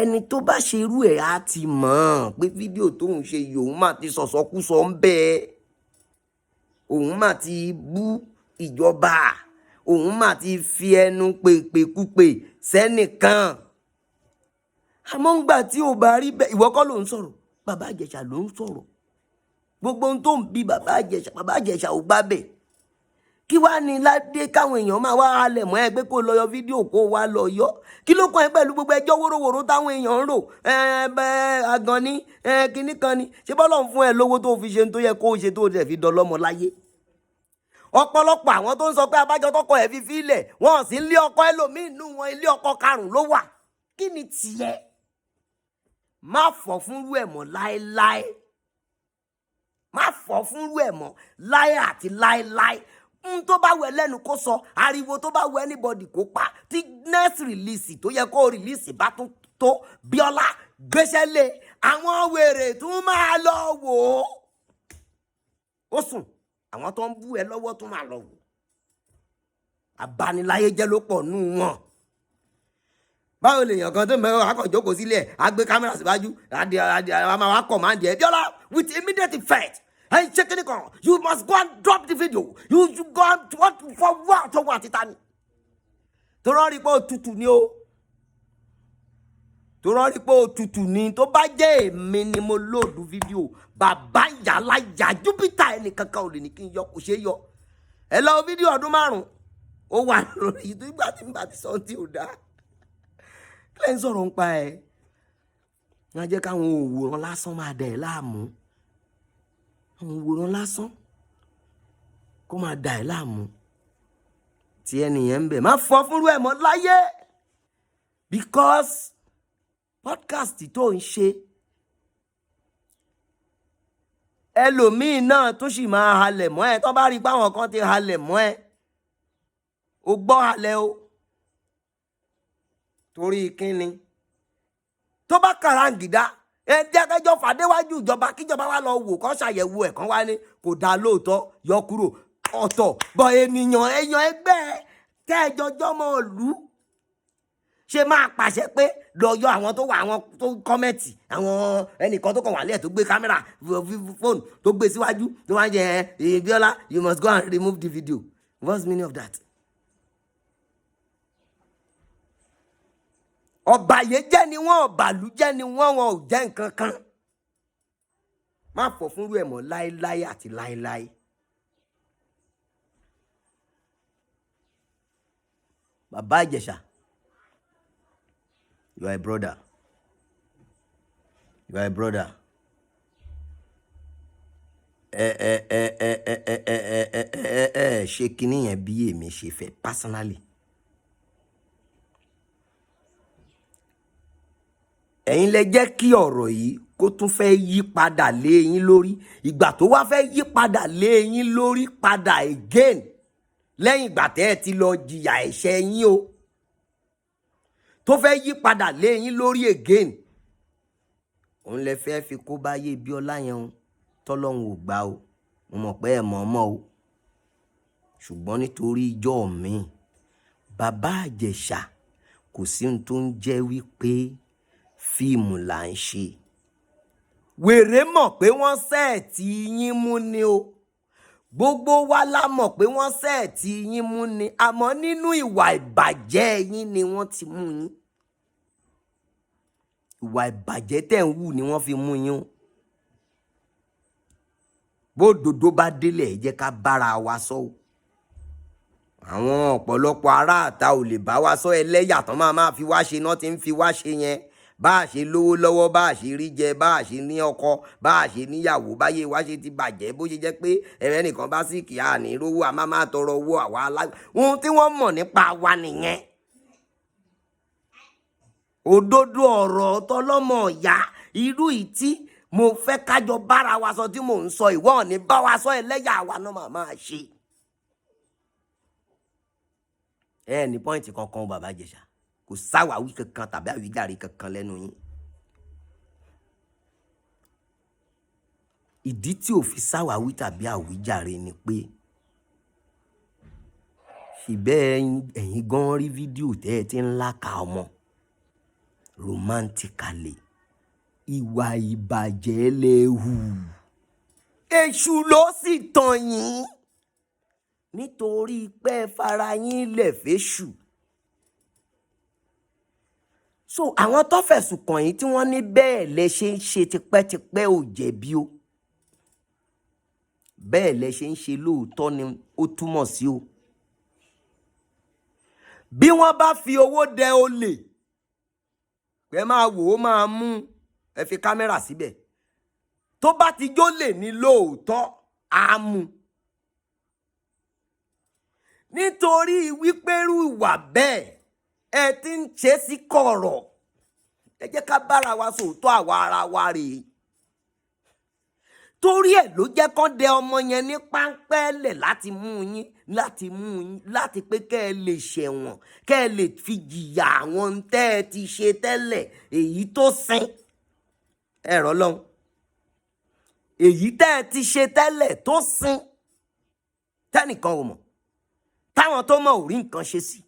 ẹni tó bá ṣe irú ẹ̀ á ti mọ̀ ọ́n pé fídíò tóun ṣe yìí, òun má ti sọ̀sọ́kúsọ ń bẹ́ẹ̀, òun má ti bú ìjọba, òun má ti fi ẹnu pèpèkúpè sẹ́nìkan. Àmọ́ ńgbà tí ò bá rí bẹ́ẹ̀, ìwọ kọ́ ló ń sọ̀rọ̀, Bàbá Ìjẹ̀ṣà ló ń sọ̀rọ̀. Gbogbo ohun tó ń bi Bàbá Ìjẹ̀ṣà, Bàbá Ìjẹ̀ṣà ò gbá bẹ̀. Kí wàá ní ládé káwọn èèyàn máa wá halẹ̀ mọ́ ẹ pé kó lọ yọ fídíò, kó wá lọ yọ? Kí ló kàn ẹ́ pẹ̀lú gbogbo ẹjọ́ wóróworó táwọn èèyàn ń rò? Ẹ bẹ́ẹ̀ àgàn ni ẹ, kinní kan ni. Ṣé bọ́lọ̀ ń fún ẹ lówó tó fi ṣe tó yẹ kó ṣe, tó dẹ̀ fi dọlọ́mọ láyé? Ọ̀pọ̀lọpọ̀ àwọn tó ń sọ pé abájọ tọkọ ẹ̀ fi fílẹ̀, wọn sì ń lé ọkọ ẹlòmíín nù wọn, ilé ọkọ karùn-ún ló wà. Kí ni tiẹ̀? Má fọ̀ fúnrú ẹ̀ mọ́ láéláé, má fọ̀ fúnrú ẹ̀ mọ́ láé àti láéláé. N tó bá wẹ lẹ́nu kó sọ, ariwo tó bá wẹ anybody kó pa. Tí next release tó yẹ kó release bá tún tó, Bíọ́lá gbéṣẹ́ lé, àwọn wèrè tún máa lọ wò ó. Ó sùn, àwọn tó ń bú ẹ lọ́wọ́ tún máa lọ wò. Abániláyé jẹ́ ló pọ̀ nù wọn. Báwo lèèyàn kan tó mẹ́wàá akọ̀ jókòó sílẹ̀, á gbé kámẹ́rà síwájú, adìẹ adìẹ a máa wá command ẹ̀, "Bíọ́lá, with immediate effect, ẹ̀ ń ṣe kíni kan, you must go and drop the video, you go and what for what?" Tó wà títa ni tó rọ́ rí pé òtútù ni o, tó rọ́ rí pé òtútù ni. Tó bá jẹ́ èmi ni mo load fídíò, bàbá yàrá yà Júpítà, ẹnì kankan ò lè ní kí n yọ, kò ṣeé yọ. Ẹ lọ fídíò ọdún 5, ó wà lórí ìgbà tí n bá ti sọ tí ò dáa. Kí lẹ́ ń sọ̀rọ̀ ń pa ẹ̀? Wọ́n á jẹ́ káwọn òwòrán lásán máa dà ẹ́ láàmú, àwọn òwòrán lásán kó máa dà ẹ́ láàmú. Tí ẹnìyẹn ń bẹ̀, má fọ́ fúnrú ẹ̀ mọ́ láyé, because podcast tó ń ṣe, ẹlòmíín náà tó sì máa halẹ̀ mọ́ ẹ. Tó bá rí i pé àwọn kan ti halẹ̀ mọ́ ẹ, o gbọ́ halẹ̀ o. Torí kínni tó bá kàràǹgìdá, ẹ jẹ́ kẹjọ́ fàdéwájú ìjọba, kíjọba wa lọ wò, kó ṣàyẹ̀wò ẹ̀, kán wá ní kò dáa lóòótọ́, yọ kúrò, ọ̀tọ̀ bọ̀. Ènìyàn èèyàn ẹgbẹ́ tẹ́ẹ̀jọjọ́ mọ́ ìlú ṣe máa pàṣẹ pé lọ yọ àwọn tó wà, àwọn tó comment, àwọn ẹnìkan tó kàn wà lẹ́ẹ̀, tó gbé kámẹ́rà fóònù tó gbé síwájú, tó wá ń jẹ ẹ, "Bíọ́lá, you must go and remove the video." What's the meaning of that? Ọ̀bàyéjẹ́ ni wọ́n, ọ̀bàlújẹ́ ni wọ́n, wọn ò jẹ́ nǹkan kan. Má fọ̀ fúnrú ẹ̀ mọ́ láéláé àti láéláé. Bàbá Ìjẹ̀ṣà, you are a brother, you are a brother. Ẹ ẹ ẹ ẹ ẹ ẹ ẹ ẹ ẹ ẹ ẹ ṣe kinní yẹn bí èmi ṣe fẹ́ personally. Ẹ̀yin lẹ jẹ́ kí ọ̀rọ̀ yìí kó tún fẹ́ yí padà lé yín lórí. Ìgbà tó wá fẹ́ yí padà lé yín lórí padà again, lẹ́yìn ìgbà tẹ́ ẹ ti lọ jìyà ẹ̀ṣẹ̀ yín o, tó fẹ́ yí padà lé yín lórí again, òun lẹ fẹ́ fi kó bá yé Bíọ́lá yẹn o. Tọ́lọ́hun ò gbà o. Mo mọ̀ pé ẹ mọ̀ ọmọ o, ṣùgbọ́n nítorí ijọ́ mi, Bàbá Ìjẹ̀ṣà, kò sí ohun tó ń jẹ́ wípé fíìmù là ń ṣe. Wèrè mọ̀ pé wọ́n set yín mú ni o. Gbogbo wa la mọ̀ pé wọ́n set yín mú ni, àmọ́ nínú ìwà ìbàjẹ́ yín ni wọ́n ti mú yín. Ìwà ìbàjẹ́ tẹ̀ ń wù ni wọ́n fi mú yín o. Bódòdó bá délẹ̀, ẹ jẹ́ ká bára wa sọ o. Àwọn ọ̀pọ̀lọpọ̀ aráàta ò lè bá wa sọ, ẹlẹ́yà tán máa máa fi wá ṣe náà ti ń fi wá ṣe yẹn. Bá a ṣe lówó lọ́wọ́, bá a ṣe rí jẹ, bá a ṣe ní ọkọ, bá a ṣe níyàwó, báyé wa ṣe ti bàjẹ́, bó ṣe jẹ́ pé ẹ̀rẹ́ nìkan bá sì kì á ní rówó, a máa máa tọrọ owó àwa alá. Ohun tí wọ́n mọ̀ nípa wa nìyẹn. Òdodo ọ̀rọ̀ tọlọ́mọ ọ̀yá irú ìtí mo fẹ́ kájọ bára wa sọ tí mò ń sọ, ìwọ ò ní bá wa sọ, ẹlẹ́yà wa náà máa máa ṣe. Ẹ ní pọ́ìntì kankan, Bàbá Ìjẹ̀ṣà, kò sáwàwí kankan tàbí àwíjàre kankan lẹ́nu yín. Ìdí tí ò fi sáwàwí tàbí àwíjàre ni pé ṣìbẹ́ ẹ̀yin gan rí fídíò tẹ́ ẹ ti ń láka ọmọ romantically. Ìwà ìbàjẹ́ lẹ hù, èṣù ló sì tàn yín nítorí pé ẹ fara yín lẹ̀ fẹ́ṣù. So àwọn tó fẹ̀sùn kàn yín tí wọ́n ní bẹ́ẹ̀ lẹ ṣe ń ṣe tipẹ́tipẹ́ ò jẹ̀bi o. Bẹ́ẹ̀ lẹ ṣe ń ṣe lóòótọ́ ni ó túmọ̀ sí o. Bí wọ́n bá fi owó dẹ olè, ẹ máa wò ó, máa mú ẹ fi kámẹ́rà síbẹ̀, tó bá ti jólè ní lóòótọ́, á mú, nítorí wípé irú ìwà bẹ́ẹ̀ ẹ ti ń ṣe sí kọ̀rọ̀. Ẹ jẹ́ ká bára wa sòótọ́, àwa ara wa rèé. Torí ẹ̀ ló jẹ́ kán dẹ ọmọ yẹn ní páńpẹ́ lẹ̀ láti mú yín, láti mú yín, láti pé kẹ́ ẹ lè ṣẹ̀wọ̀n, kẹ́ ẹ lè fi jìyà àwọn tẹ́ ẹ ti ṣe tẹ́lẹ̀, èyí tó sin ẹ̀rọ lọ́hùn, èyí tẹ́ ẹ ti ṣe tẹ́lẹ̀ tó sin, tẹ́nìkan ò mọ̀, táwọn tó mọ̀ ò rí nǹkan ṣe sí.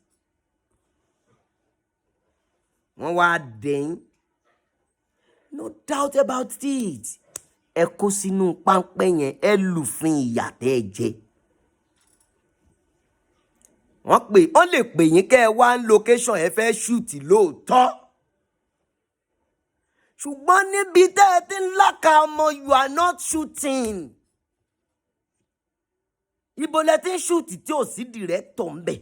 Wọ́n wá dẹ̀yìn, no doubt about it, ẹ kó sínú páńpẹ́ yẹn, ẹ lùfin ìyà tẹ́ ẹ jẹ. Wọ́n pè, wọ́n lè pè yín kẹ́ ẹ wá ń location, ẹ fẹ́ shoot lóòótọ́, ṣùgbọ́n níbi tẹ́ ẹ ti ń láka ọmọ, you are not shooting. Ibo lẹ ti ń shoot tí ò sí director ń bẹ̀,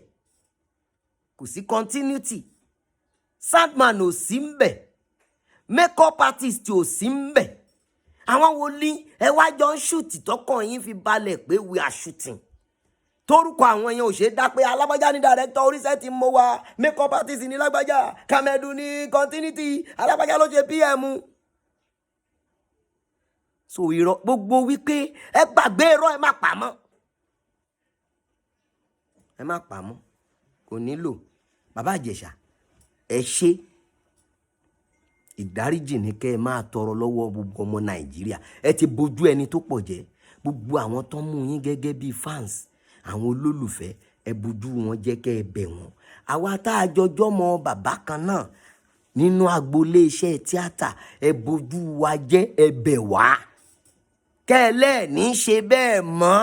kò sí continuity, soundman ò sí ń bẹ̀, makeup artist ò sí ń bẹ̀? Àwọn wo ní ẹ wá jọ ń shoot tọkàn yín fi balẹ̀ pé we are shooting, torúkọ àwọn yẹn ò ṣe é dá pé alágbájá ní director, oríṣẹ́ ti mọ wa, makeup artist ní lágbájá, kàmẹ́dù ní continuity, alágbájá ló ṣe PM? So irọ́ gbogbo wípé ẹ gbàgbé irọ́, ẹ má pa mọ́, ẹ má pa mọ́, kò nílò. Bàbá Ìjẹ̀ṣà, ẹ ṣe ìdáríjì ní kẹ́ ẹ máa tọrọ lọ́wọ́ gbogbo ọmọ Nàìjíríà. Ẹ ti bójú ẹni tó pọ̀ jẹ́. Gbogbo àwọn tó ń mú yín gẹ́gẹ́ bíi fans, àwọn olólùfẹ́, ẹ bójú wọn jẹ́, kẹ́ ẹ bẹ̀ wọ́n. Àwa tá a jọjọ́ mọ bàbá kan náà nínú agboolé iṣẹ́ tíátà, ẹ bójú wa jẹ́, ẹ bẹ̀ wá, kẹ́ ẹ lẹ́ẹ̀ní ṣe bẹ́ẹ̀ mọ́.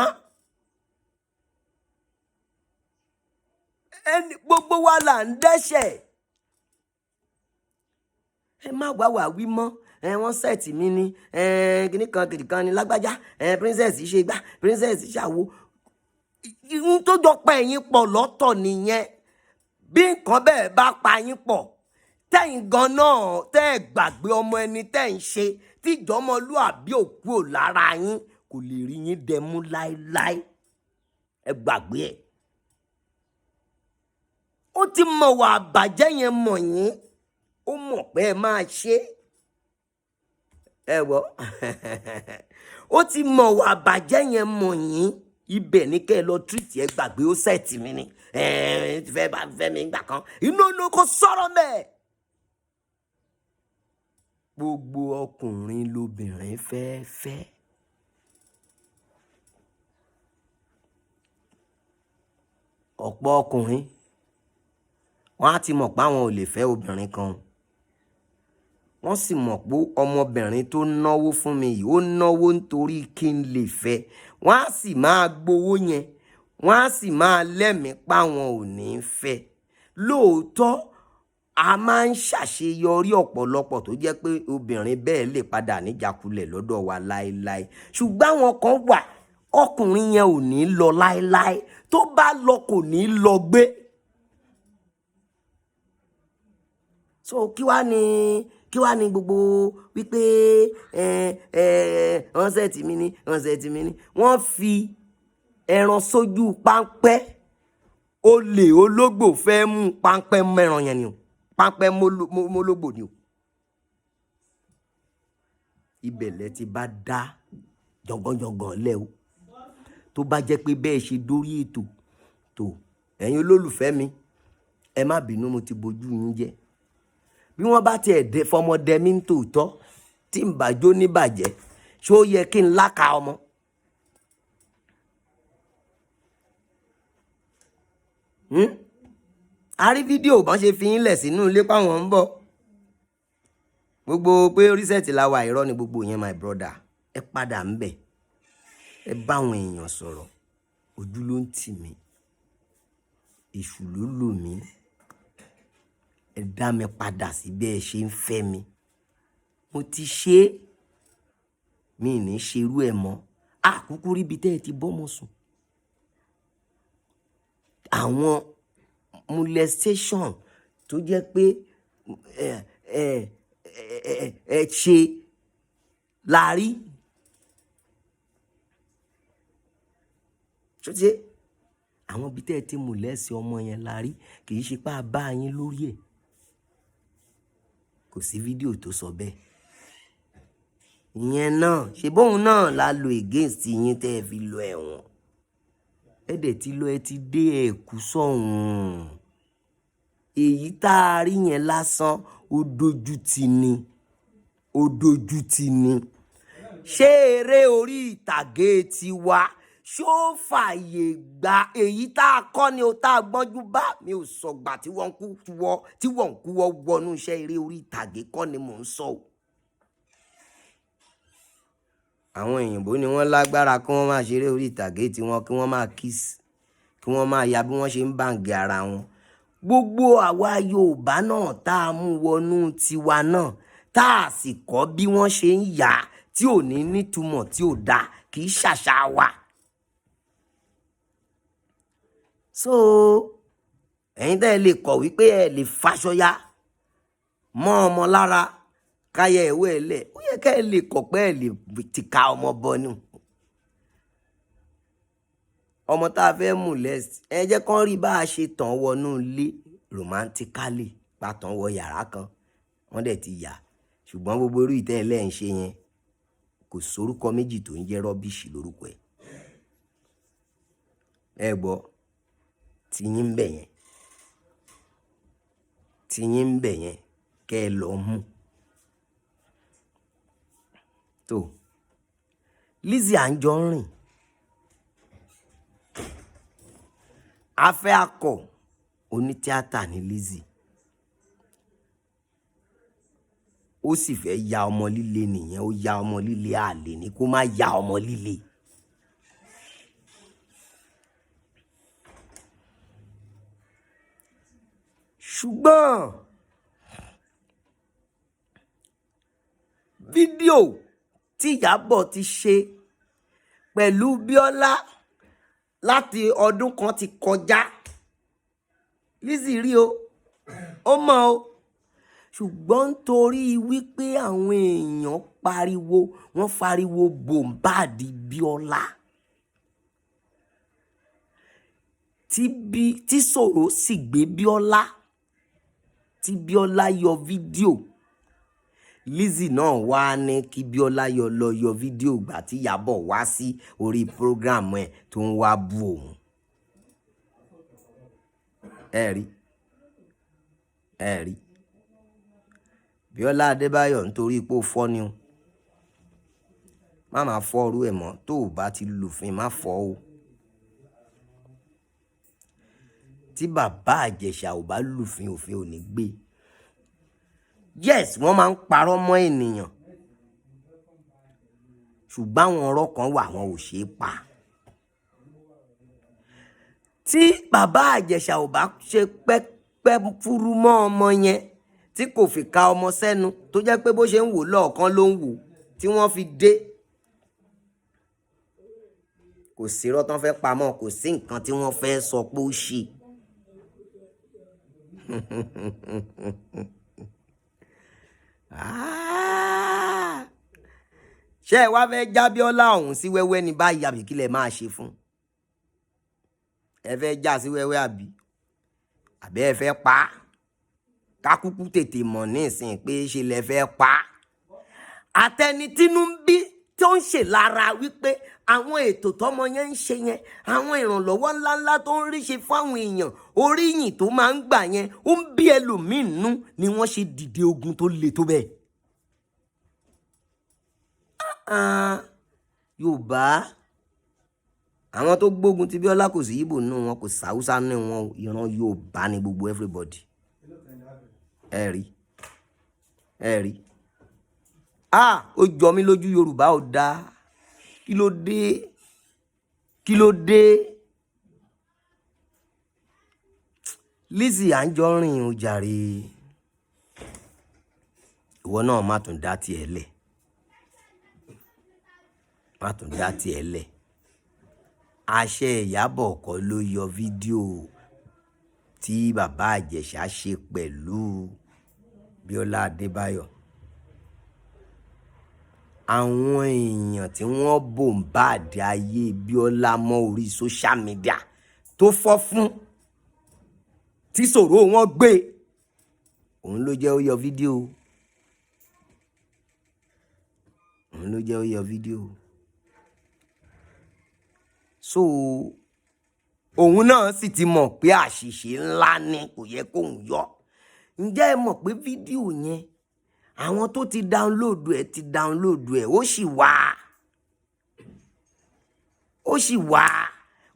Ẹni gbogbo wa là ń dẹ́ṣẹ̀. Ẹ má wá wà wí mọ́. Ẹ wọ́n set mi ní ẹ kíní kan kìnìkan ní lágbájá, ẹ princess ṣe gbá, princess ṣàwo. Ihun tó jọ pa ẹ̀yin pọ̀ lọ́tọ̀ nìyẹn. Bí nǹkan bẹ́ẹ̀ bá pa yín pọ̀, tẹ́yìn gan náà tẹ́ ẹ gbàgbé ọmọ ẹni tẹ́ ń ṣe, tí ìjọmọlúàbí òkú ò lára yín, kò lè rí yín dẹmú láéláé. Ẹ gbàgbé ẹ̀. Ó ti mọ̀ wà àbàjẹ́ yẹn mọ̀ yín, ó mọ̀ pé ẹ máa ṣe ẹ wọ́. Ó ti mọ̀ wà àbàjẹ́ yẹn mọ̀ yín. Ibẹ̀ ní kẹ́ ẹ lọ tírìtì. Ẹ gbàgbé ó set mi ni ẹ fẹ́ bá fẹ́ mi gbà kan inú inú kò sọ̀rọ̀ mẹ́ẹ̀. Gbogbo ọkùnrin lobìnrin fẹ́ fẹ́. Ọ̀pọ̀ ọkùnrin wọ́n á ti mọ̀ pé àwọn ò lè fẹ́ obìnrin kan, wọ́n sì mọ̀ pé ọmọbìnrin tó náwó fún mi yìí, ó náwó nítorí kí n lè fẹ́. Wọ́n á sì máa gbowó yẹn, wọ́n á sì máa lẹ́mìí páwọn ò ní fẹ́. Lóòótọ́, a máa ń ṣàṣeyọrí ọ̀pọ̀lọpọ̀ tó jẹ́ pé obìnrin bẹ́ẹ̀ lè padà níjàkulẹ̀ lọ́dọ̀ wa láéláé, ṣùgbọ́n àwọn kan wà, ọkùnrin yẹn ò ní lọ láéláé, tó bá lọ kò ní lọ gbé. So kí wá ní gbogbo wípé ẹ wọ́n set mi ní, wọ́n set mi ní? Wọ́n fi ẹran sójú páńpẹ́, olè ológbò fẹ́ mú páńpẹ́ mẹ́ran yẹn ni o, páńpẹ́ mólógbò ni o. Ibẹ̀ lẹ ti bá dá jọ̀gànjọ̀gàn lẹ́ o. Tó bá jẹ́ pé bẹ́ẹ̀ ṣe dórí ètò tó, ẹ̀yin olólùfẹ́ mi, ẹ má bínú, mo ti bójú yín jẹ́. Bí wọ́n bá tiẹ̀ dé fọmọdé mi ń tòótọ́, tí ń bàjọ́ ní bàjẹ́, Ṣó yẹ kí n láka ọmọ? A rí fídíò bọ́n ṣe fi yín lẹ̀ sínú ilé páwọn ń bọ̀. Gbogbo pé oríṣẹ́ẹ̀tì la wà, irọ́ ni gbogbo yẹn, my brother. Ẹ padà ń bẹ̀, ẹ bá àwọn èèyàn sọ̀rọ̀. Ojú ló ń tì mí, èṣù ló lò mí. Ẹ dá mi padà sí bí ẹ ṣe ń fẹ́ mi. Mo ti ṣe é, mi ì ní ṣerú ẹ̀ mọ́. Àkúkú ríbi tẹ́ ẹ ti bọ́mọ sùn. Àwọn molestation tó jẹ́ pé ẹ ẹ ẹ ẹ ṣe la rí. Ṣó ti ṣe? Àwọn ibi tẹ́ ẹ ti molest ọmọ yẹn la rí, kì í ṣe pé a bá yín lórí ẹ̀. Kò sí fídíò tó sọ bẹ́ẹ̀. Ìyẹn náà, ṣe bóun náà la lo against yín tẹ́ ẹ fi lọ ẹ̀wọ̀n. Ẹ dẹ̀ ti lọ, ẹ ti dé, ẹ kú sọ́hùn. Èyí tá a rí yẹn lásán, ó dojú ti ni. Ó dojú ti ni. Ṣé eré orí ìtàgé tiwa ṣó fààyè gba èyí tá a kọ́ ni o tá a gbọ́njú bá? Mi ò sọ̀gbà tí wọ́n ń kú wọ́, tí wọ́n ń kú wọ́ wọnú iṣẹ́ eré orí ìtàgé kọ́ ni mò ń sọ o. Àwọn òyìnbó ni wọ́n lágbára kí wọ́n máa ṣeré orí ìtàgé tiwọn, kí wọ́n máa kiss, kí wọ́n máa ya bí wọ́n ṣe ń bàǹgì ara wọn. Gbogbo àwa Yorùbá náà tá a mú wọnú tiwa náà, tá a sì kọ́ bí wọ́n ṣe ń yà á tí ò ní nítumọ̀ tí ò dáa, kì í ṣàṣà wa. So ẹ̀yin tẹ́ ẹ lè kọ̀ wípé ẹ lè faṣọ ya mọ́ ọmọ lára káyà ìwé ẹ lẹ̀, ó yẹ ká ẹ lè kọ̀ pé ẹ lè tìka ọmọ bọnu. Ọmọ tá a fẹ́ molest, ẹ jẹ́ kán rí bá a ṣe tàn wọnú ilé romantically, pa tàn wọ yàrá kan, wọ́n dẹ̀ ti yà. Ṣùgbọ́n gbogbo irú ìtẹ́ ẹ lẹ́ ń ṣe yẹn, kò sórúkọ méjì tó ń jẹ́ rubbish lórúkọ ẹ̀. Ẹ gbọ́, tiyín ń bẹ̀ yẹn, tiyín ń bẹ̀ yẹn kẹ́ ẹ lọ mú. Tó, Lizzy Anjorin, afẹ́ akọ onítíátà ni Lizzy. Ó sì fẹ́ ya ọmọ líle nìyẹn, ó ya ọmọ líle, àlè ni kó má ya ọmọ líle. Ṣùgbọ́n fídíò tí Ìyábọ̀ ti ṣe pẹ̀lú Bíọ́lá láti ọdún kan ti kọjá, Lizzy rí o, ó mọ̀ o. Ṣùgbọ́n nítorí wípé àwọn èèyàn pariwo, wọ́n fariwo bòǹbàdì Bíọ́lá. Tí Sòrò sì gbé Bíọ́lá, tí Bíọ́lá yọ fídíò, Lizzy náà wá ní kí Bíọ́lá yọ lọ yọ fídíò ìgbà tí Ìyábọ̀ wá sí orí program ẹ̀ tó ń wá bú òun. Ẹ rí, ẹ rí. Bíọ́lá Adébáyọ̀ nítorí pé ó fọ́ ni o. Má máa fọ́ orú ẹ̀ mọ́, tó o bá ti lùfin má fọ́ o. Tí bàbá Ìjẹ̀ṣà ò bá lùfin, òfin ò ní gbé. Yes, wọ́n máa ń parọ́ mọ́ ènìyàn. Ṣùgbọ́n àwọn ọ̀rọ̀ kan wà wọn ò ṣe é pa. Tí bàbá Ìjẹ̀ṣà ò bá ṣe pẹ́pẹ́ fúru mọ́ ọmọ yẹn, tí kò fi ka ọmọ sẹ́nu, tó jẹ́ pé bó ṣe ń wò lọ́ọ̀kan ló ń wò, tí wọ́n fi dé. Kò sí irọ́ tán fẹ́ pamọ́, kò sí nǹkan tí wọ́n fẹ́ sọ pé ó ṣe. Ṣé ẹ wá fẹ́ já Bíọ́lá ọ̀hún sí wẹ́wẹ́ ní báyìí àbí kí lẹ máa ṣe fún? Ẹ fẹ́ já sí wẹ́wẹ́ àbí? Àbí ẹ fẹ́ pa á? Ká kúkú tètè mọ̀ nísìnyí pé ṣe lẹ fẹ́ pa á. Àtẹni tínú ń bí tó ń ṣe lára wípé àwọn ètò tọ́mọ yẹn ń ṣe yẹn, àwọn ìrànlọ́wọ́ ńláńlá tó ń rí ṣe fáwọn èèyàn, oríyìn tó máa ń gbà yẹn, ó ń bí ẹlòmíín nú ni wọ́n ṣe dìde ogun tó le tó bẹ́ẹ̀. Ah, Yorùbá, àwọn tó gbógun ti Bíọ́lá, kò sí Ìgbò nínú wọn, kò sàúsá nínú wọn, ìran Yorùbá ni gbogbo everybody. Ẹ rí, ẹ rí. Ah, ó jọ mí lójú. Yorùbá ò dáa. Kí ló dé? Kí ló dé? Lizzy Anjorin, ó jàre, ìwọ náà má tún dá tiẹ̀ lẹ̀, má tún dá tiẹ̀ lẹ̀. Àṣẹ Ìyábọ̀ kọ́ ló yọ fídíò tí bàbá Ìjẹ̀ṣà ṣe pẹ̀lú Bíọ́lá Adébáyọ̀. Àwọn èèyàn tí wọ́n bombard ayé Bíọ́lá mọ́ orí social media tó fọ́ fún tí sọ̀rọ̀ wọn gbé, òun ló jẹ́ ó yọ fídíò, òun ló jẹ́ ó yọ fídíò. So òun náà sì ti mọ̀ pé àṣìṣe ńlá ni, kò yẹ kóun yọ. Ǹjẹ́ ẹ mọ̀ pé fídíò yẹn, àwọn tó ti download ẹ̀ ti download ẹ̀, ó sì wà, ó sì wà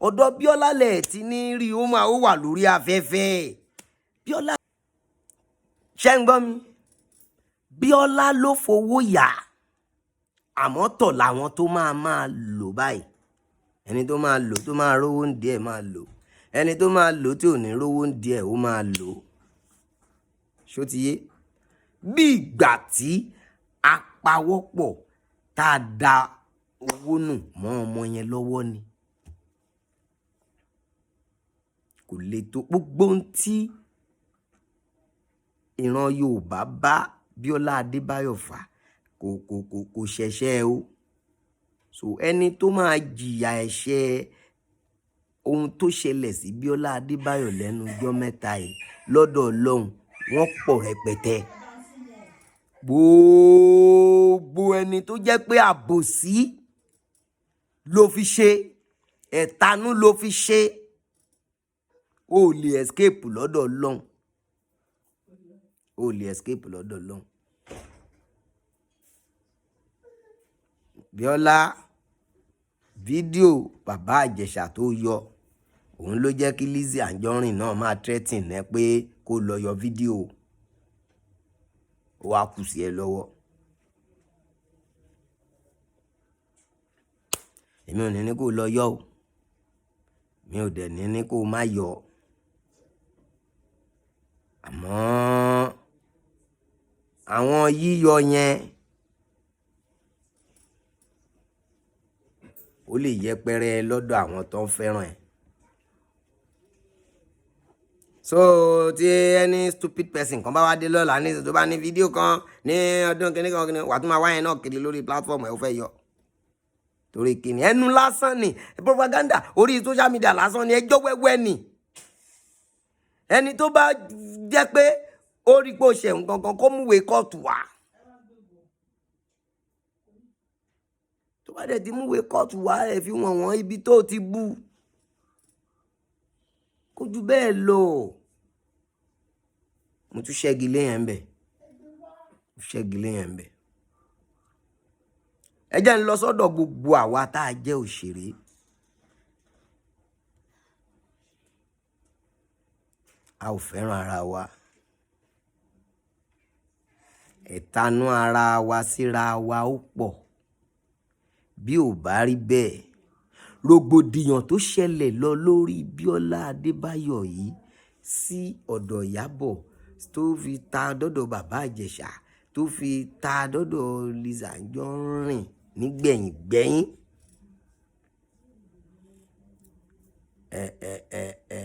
ọ̀dọ̀ Bíọ́lá lẹ̀ tí ní rí. Ó máa ó wà lórí afẹ́fẹ́. Bíọ́lá, ṣé ń gbọ́ mi? Bíọ́lá ló fowó yá, àmọ́ tọ̀ làwọn tó máa máa lò báyìí. Ẹni tó máa lò tó máa rówó ń díẹ̀ máa lò, ẹni tó máa lò tí ò ní rówó ń díẹ̀ ó máa lò. Ṣó ti yé? Bí ìgbà tí a pawọ́pọ̀ tá a da owó nù mọ́ ọmọ yẹn lọ́wọ́ ni. Kò le tó gbogbo ohun tí ìran Yorùbá bá Bíọ́lá Adébáyọ̀ fà, kò ṣẹ̀ṣẹ̀ o. So ẹni tó máa jìyà ẹ̀ṣẹ̀ ohun tó ṣẹlẹ̀ sí Bíọ́lá Adébáyọ̀ lẹ́nu ọjọ́ mẹ́ta yìí lọ́dọ̀ Ọlọ́run, wọ́n pọ̀ rẹpẹtẹ. Gbogbo ẹni tó jẹ́ pé àbòsí ló fi ṣe, ẹ̀tanú ló fi ṣe, o ò lè escape lọ́dọ̀ Ọlọ́run, o ò lè escape lọ́dọ̀ Ọlọ́run. Bíọ́lá, fídíò bàbá Ìjẹ̀ṣà tó yọ, òun ló jẹ́ kí Lizzy Anjorin náà máa threaten ẹ pé kó lọ yọ fídíò. Ó wá kù sí ẹ lọ́wọ́. Èmi ò ní ní kó lọ yọ o, mi ò dẹ̀ ní ní kó má yọ, àmọ́ àwọn yíyọ yẹn ó lè yẹpẹrẹ lọ́dọ̀ àwọn tó ń fẹ́ràn ẹ̀. So tí any stupid person kan bá wá dé lọ́la ní tó bá ní fídíò kan ní ọdún kìíní kan kìíní, wà tún máa wáyẹn náà kiri lórí platform ẹ̀, ó fẹ́ yọ torí kìíní. Ẹnu lásán ni propaganda orí social media lásán ni, ẹjọ́ wẹ́wẹ́ ni. Ẹni tó bá jẹ́ pé ó rí pé ó ṣe nǹkan kan, kó múwèé kóòtù wá. Tó bá dẹ̀ ti múwèé kóòtù wá, ẹ̀ fi wọ̀n wọ́n ibi tó ti bú, kó ju bẹ́ẹ̀ lọ. Mo tún ṣẹ́gi léyàn ń bẹ̀, mo ṣẹ́gi léyàn ń bẹ̀. Ẹ jẹ́ ń lọ sọ́dọ̀ gbogbo àwa tá a jẹ́ òṣèré. A ò fẹ́ràn ara wa, ẹ̀tanú ara wa síra wa ó pọ̀. Bí ò bá rí bẹ́ẹ̀, rògbòdìyàn tó ṣẹlẹ̀ lọ lórí Bíọ́lá Adébáyọ̀ yìí sí ọ̀dọ̀ Ìyábọ̀, tó fi ta dọ́dọ̀ bàbá Ìjẹ̀ṣà, tó fi ta dọ́dọ̀ Lizzy Anjorin nígbẹ̀yìn gbẹ́yìn, ẹ ẹ ẹ ẹ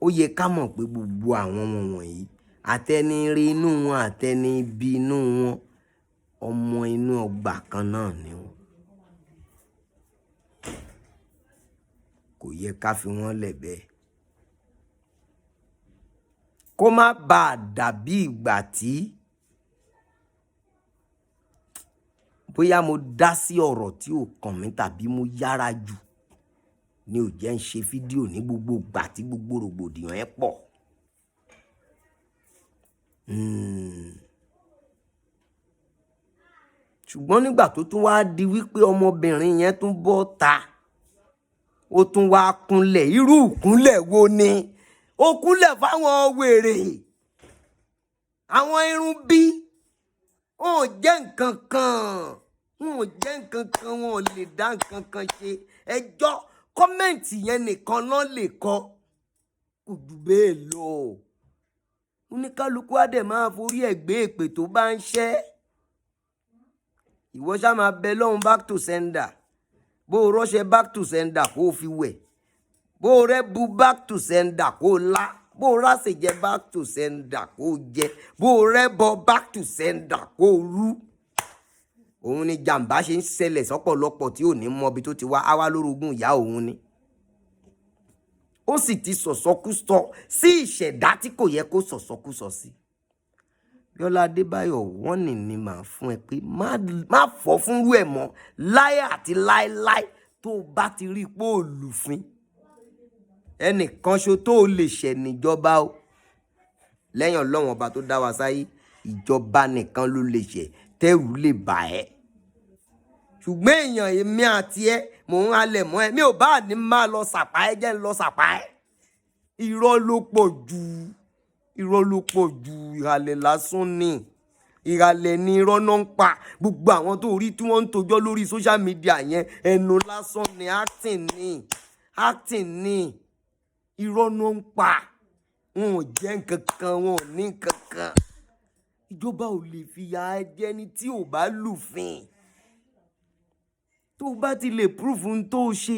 ó yẹ ká mọ̀ pé gbogbo àwọn ọmọ wọ̀nyí, àtẹni ire inú wọn, àtẹni ibi inú wọn, ọmọ inú ọgbà kan náà ni wọn. Kò yẹ ká fi wọ́n lẹ̀ bẹ́ẹ̀, kó má bàa dàbí ìgbà tí bóyá mo dá sí ọ̀rọ̀ tí ò kàn mí tàbí mo yára jù ni ò jẹ́ ń ṣe fídíò ní gbogbo ìgbà tí gbogbo rògbòdìyàn ẹ̀ pọ̀. Ṣùgbọ́n nígbà tó tún wá di wípé ọmọbìnrin yẹn tún bọ́ ta, ó tún wá kúnlẹ̀. Irú ìkúnlẹ̀ wo ni ó kúnlẹ̀ fáwọn wèrè, àwọn irun bí wọn ò jẹ́ nǹkan kan, wọn ò jẹ́ nǹkan kan, wọn ò lè dá nǹkan kan ṣe. Ẹjọ́ comment yẹn nìkan náà lè kọ, kò jù bẹ́ẹ̀ lọ. Oníkálukú á dẹ̀ máa forí ẹ̀ gbé èpè tó bá ń ṣẹ́. Ìwọ ṣá máa bẹ lọ́hùn back to sender. Bó o rọ́ṣẹ́ back to sender, kó o fi wẹ̀. Bó o rẹ́ bu back to sender, kó o lá. Bó o rásè jẹ back to sender, kó o jẹ. Bó o rẹ́ bọ back to sender, kó o rú. Òun ni jàǹbá ṣe ń ṣẹlẹ̀ sọ́pọ̀lọpọ̀ tí ò ní mọbi tó ti wá, á wá lórogún ìyá òun ni. Ó sì ti sọ̀sọ́kúsọ sí ìṣẹ̀dá tí kò yẹ kó sọ̀sọ́kúsọ sí. Bíọ́lá Adébáyọ̀, wọ́n ní ni màá fún ẹ pé má fọ́ fúnrú ẹ̀ mọ́ láyé àti láéláé. Tó o bá ti rí i pé olùfín ẹnìkan ṣo tó o lè ṣẹ̀ níjọba o, lẹ́yìn Ọlọ́run ọba tó dá wa sáyé, ìjọba nìkan ló lè ṣẹ̀ tẹ́rù lè bà ẹ́. Ṣùgbọ́n èèyàn, èmi àti ẹ, mò ń halẹ̀ mọ́ ẹ, mi ò bá ní máa lọ sàpá ẹ, jẹ́ ń lọ sàpá ẹ. Irọ́ ló pọ̀ jù, irọ́ ló pọ̀ jù, ìhàlẹ̀ lásán ni, ìhàlẹ̀ ni, irọ́ náà ń pa. Gbogbo àwọn tó rí tí wọ́n ń tojọ́ lórí social media yẹn, ẹnu lásán ni, acting ni, acting ni, irọ́ náà ń pa. Wọn ò jẹ́ nǹkan kan, wọn ò ní nǹkan kan. Ìjọba ò lè fìyà jẹni tí ò bá lùfin. Tó o bá ti lè prove ohun tó o ṣe,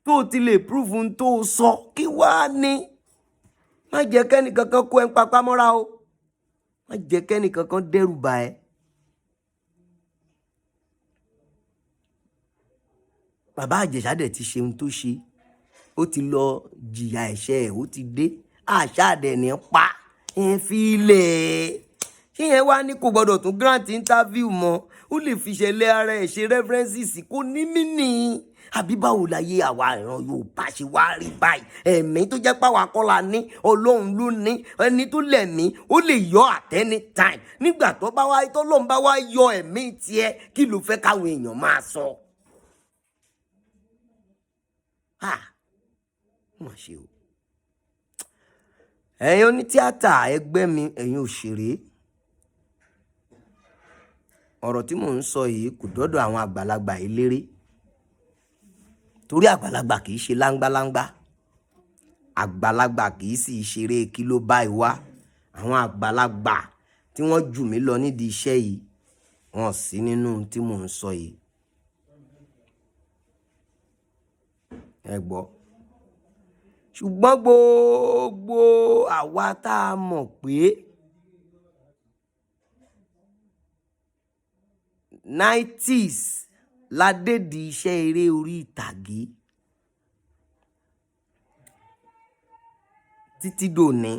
tó o ti lè prove ohun tó o sọ, kí wàá ní? Má jẹ́ kẹ́ni kankan kó ẹ ń papá mọ́ra o, má jẹ́ kẹ́ni kankan dẹ́rù bà ẹ́. Bàbá Ìjẹ̀ṣà dẹ̀ ti ṣe ohun tó ṣe, ó ti lọ jìyà ẹ̀ṣẹ̀ ẹ̀, ó ti dé, àṣà dẹ̀ ní pa ẹ̀ fi lẹ̀. Ṣé yẹn wá ní kò gbọdọ̀ tún grant interview mọ́? Ó lè fi ṣẹlẹ̀ ara ẹ̀ ṣe references, kò ní mí ní. Àbí báwo láyé àwa ìran Yorùbá ṣe wá rí báyìí? Ẹ̀mí tó jẹ́ pàwọn akọ́la ní, Ọlọ́run ló ní. Ẹni tó lẹ̀mí, ó lè yọ at any time. Nígbà tó bá wá tọ́lọ́run bá wá yọ ẹ̀mí tiẹ̀, kí ló fẹ́ káwọn èèyàn máa sọ? Ha, mà ṣe o. Ẹ̀yin onítíátà ẹgbẹ́ mi, ẹ̀yin òṣèré, ọ̀rọ̀ tí mò ń sọ yìí kò dọ́dọ̀ àwọn àgbàlagbà eléré, torí àgbàlagbà kì í ṣe láńgbáláńgbá, àgbàlagbà kì í sì ṣeré kí ló bá ìwá. Àwọn àgbàlagbà tí wọ́n jù mí lọ nídìí iṣẹ́ yìí, wọ́n sí nínú tí mò ń sọ yìí. Ẹ gbọ́. Ṣùgbọ́n gbogbo àwa tá a mọ̀ pé 90s la dédi iṣẹ́ eré orí ìtàgé títí dòní.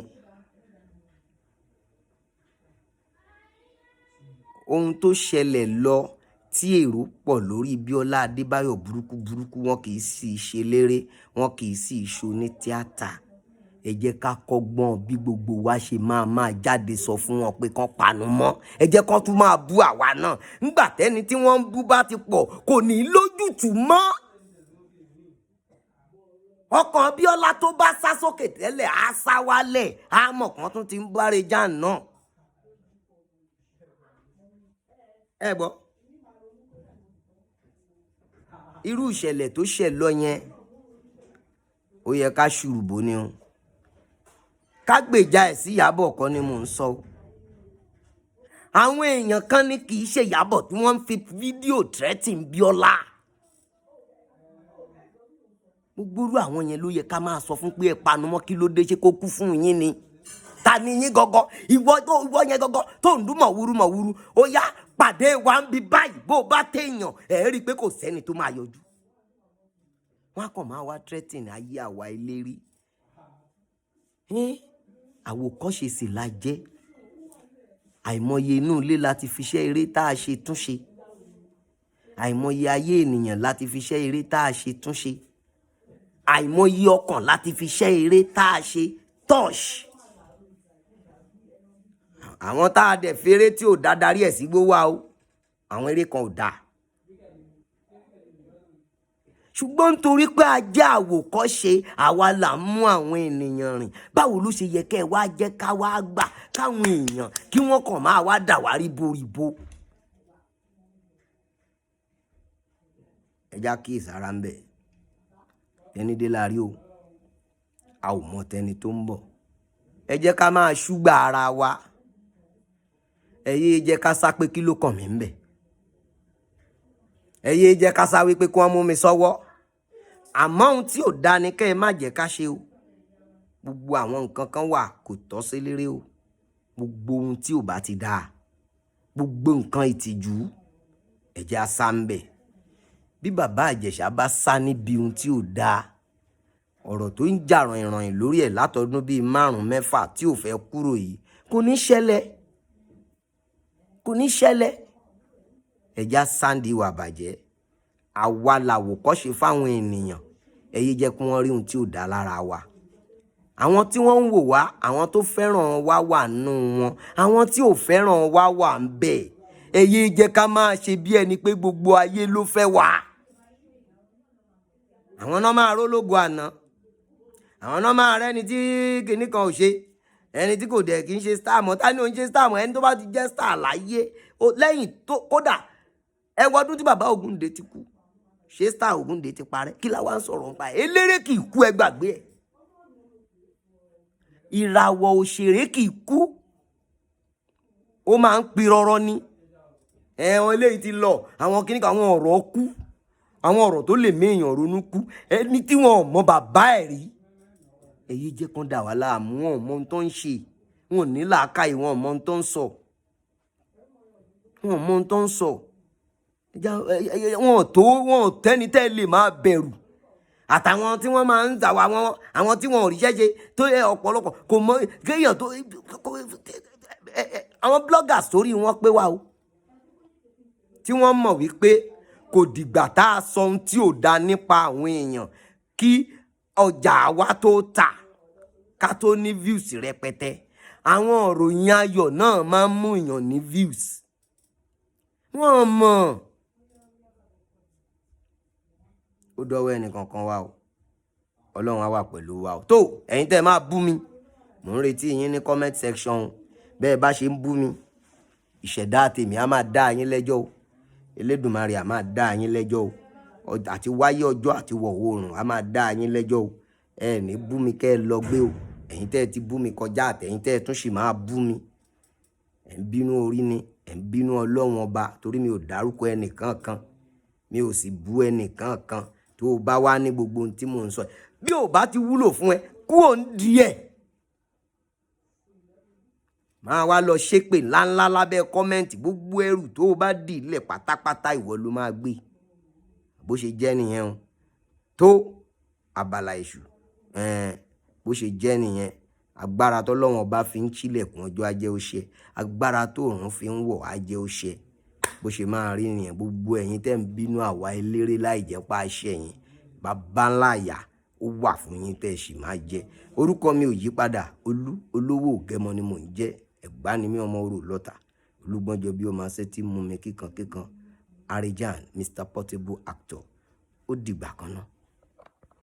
Ohun tó ṣẹlẹ̀ lọ tí èrò pọ̀ lórí Bíọ́lá Adébáyọ̀ burúkú burúkú, wọn kì í sì ṣe léré, wọn kì í sì ṣoní tíátà. Ẹ jẹ́ ká kọ́gbọ́n bí gbogbo wa ṣe máa máa jáde sọ fún wọn pé kán panu mọ́. Ẹ jẹ́ kán tún máa bú àwa náà. Nígbà tẹ́ni tí wọ́n ń bú bá ti pọ̀, kò ní lójútùú mọ́. Ọkàn Bíọ́lá tó bá sá sókè tẹ́lẹ̀ á sá wálẹ̀, á mọ̀ kán tún ti ń báre já náà. Ẹ gbọ́. Irú ìṣẹ̀lẹ̀ tó ṣẹ̀ lọ yẹn, ó yẹ ká ṣùrùbọ ni o. Ká gbèjà ẹ̀ sí Ìyábọ̀ kọ́ ni mò ń sọ o. Àwọn èèyàn kan ní kì í ṣe Ìyábọ̀ tí wọ́n ń fi fídíò threatening Bíọ́lá. Gbogbo irú àwọn yẹn ló yẹ ká máa sọ fún pé ẹ panu mọ́, kí ló dé, ṣe kó kú fún yín ni? Ta ni yín gọ́gọ́? Ìwọ tó ìwọ yẹn gọ́gọ́ tó ń dún mọ̀wúrú mọ̀wúrú, ó yá pàdé wa ń bi báyìí. Bó o bá téèyàn, ẹ̀ rí i pé kò sẹ́ni tó máa yọjú. Wọ́n á kàn máa wá threatening ayé àwa eléré. Àwòkọ́ṣe sì la jẹ́. Àìmọye inú ilé la ti fi iṣẹ́ eré tá a ṣe túnṣe. Àìmọye ayé ènìyàn la ti fi iṣẹ́ eré tá a ṣe túnṣe. Àìmọye ọkàn la ti fi iṣẹ́ eré tá a ṣe touch. Àwọn tá a dẹ̀ fèrè tí ò dá darí ẹ̀ sígbó wá o. Àwọn eré kan ò dáa, ṣùgbọ́n nítorí pé a jẹ́ àwòkọ́ṣe, àwa là ń mú àwọn ènìyàn rìn. Báwo ló ṣe yẹ kẹ́ ẹ wá jẹ́ ká wá gbà káwọn èèyàn kí wọ́n kàn máa wá dà wá ríboríbo? Ẹ já kí ìsára ń bẹ̀. Tẹni dé la rí o, a ò mọ tẹni tó ń bọ̀. Ẹ jẹ́ ká máa ṣúgbà ara wa. Ẹ yéé jẹ́ ká sá pé kí ló kàn mí ń bẹ̀. Ẹ yéé jẹ́ ká sá wípé kí wọ́n mú mi sọ́wọ́. Àmọ́ ohun tí ò dáa ni kẹ́ ẹ má jẹ́ ká ṣe o. Gbogbo àwọn nǹkan kan wà kò tọ́ sí eléré o. Gbogbo ohun tí ò bá ti dáa, gbogbo nǹkan ìtìjú, ẹ jẹ́ á sá ń bẹ̀. Bí bàbá Ìjẹ̀ṣà bá sá níbi ohun tí ò dáa, ọ̀rọ̀ tó ń jà ràìnràìn lórí ẹ̀ látọdún bíi 5 mẹ́fà tí ò fẹ́ kúrò yìí kò ní ṣẹlẹ̀, kò ní ṣẹlẹ̀. Ẹ já sáǹdì ìwà bàjẹ́. Àwa làwòkọ́ṣe fáwọn ènìyàn. Ẹ yé jẹ́ kí wọ́n rí ohun tí ò dáa lára wa. Àwọn tí wọ́n ń wò wá, àwọn tó fẹ́ràn wa wà nínú wọn, àwọn tí ò fẹ́ràn wa wà ń bẹ̀. Ẹ yé jẹ́ ká máa ṣe bí ẹni pé gbogbo ayé ló fẹ́ wa. Àwọn náà máa rólógo àná, àwọn náà máa rẹ́ni tí kinní kan ò ṣe, ẹni tí kò dẹ̀ kí ń ṣe star mọ́. Ta ni ò ń ṣe star mọ́? Ẹni tó bá ti jẹ́ star láyé lẹ́yìn tó kódà ẹ wo ọdún tí bàbá Ògúndé ti kú, ṣé star Ògúndé ti parẹ́? Kí la wá ń sọ̀rọ̀ nípa ẹ̀? Eléré kì í kú, ẹ gbàgbé ẹ̀. Ìràwọ̀ òṣèré kì í kú, ó máa ń pirọrọ ni. Ẹ̀wọ̀n eléyìí ti lọ, àwọn kinní kan, àwọn ọ̀rọ̀ kú, àwọn ọ̀rọ̀ tó lè méèyàn ronú kú, ẹni tí wọn ò mọ bàbá ẹ̀ rí. Èyí jẹ́ kán dà wá láàmú, wọn ò mọ ohun tó ń ṣe, wọn ò ní làákàyè, wọn ò mọ ohun tó ń sọ, wọn ò mọ ohun tó ń sọ. Wọn ò tó, wọn ò tẹ́ni tẹ́ lè máa bẹ̀rù. Àtàwọn tí wọ́n máa ń tà wá, àwọn tí wọn ò ríṣẹ́ ṣe tó yẹ ọ̀pọ̀lọpọ̀ kò mọ kéèyàn tó àwọn bloggers torí wọn pé wá o, tí wọ́n mọ̀ wípé kò dìgbà tá a sọ ohun tí ò da nípa àwọn èèyàn kí ọjà wa tó tà, ká tó ní views rẹpẹtẹ. Àwọn òròyìn ayọ̀ náà máa ń mú èèyàn ní views. Wọ́n mọ̀. Ó dọ́wọ́ ẹnìkankan wa o. Ọlọ́run á wà pẹ̀lú wa o. Tó ẹ̀yin tẹ́ ẹ máa bú mi, mò ń retí yín ní comment section o. Bẹ́ẹ̀ bá ṣe ń bú mi, ìṣẹ̀dá tèmi á máa dá yín lẹ́jọ́ o. Elédùmarè á máa dá yín lẹ́jọ́ o. Àti wáyé ọjọ́ àti wọ̀ oòrùn á máa dá yín lẹ́jọ́ o. Ẹ ní bú mi kẹ́ ẹ lọ gbé o. Ẹ̀yin tẹ́ ẹ ti bú mi kọjá àtẹ̀yin tẹ́ ẹ tún sì máa bú mi. Ẹ̀ ń bínú orí ni, ẹ̀ ń bínú Ọlọ́run ọba, torí mi ò dárúkọ ẹnìkan kan, mi ò sì bú ẹnìkan kan. Tó o bá wá ní gbogbo ohun tí mò ń sọ, bí ò bá ti wúlò fún ẹ, kúrò ń di ẹ̀. Máa wá lọ ṣépè ńláńlá lábẹ́ kọ́mẹ́ǹtì, gbogbo ẹrù tó o bá dì lẹ̀ pátápátá ìwọ ló máa gbé. Bó ṣe jẹ́ nìyẹn o. Tó abala èṣù, bó ṣe jẹ́ nìyẹn. Agbára tọ́lọ́run ọba fi ń ṣílẹ̀kùn ọjọ́ ajé ó ṣe, agbára tó òòrùn fi ń wọ̀ ajé ó ṣe. Bó ṣe máa rí nìyẹn. Gbogbo ẹ̀yin tẹ́ ń bínú àwa eléré láì jẹ́ pa aṣẹ yín, bàbá ńlá àyà ó wà fún yín tẹ́ ẹ sì máa jẹ. Orúkọ mi ò yí padà, Olú Olówó Ògẹmọ ni mò ń jẹ́. Ẹ̀gbá ni mí, ọmọ orò lọ́tà. Olúgbọ́njọ bí ó máa ṣe tí mú mi kíkan kíkan. Arijan, Mr. Portable Actor. Ó dìgbà kan náà.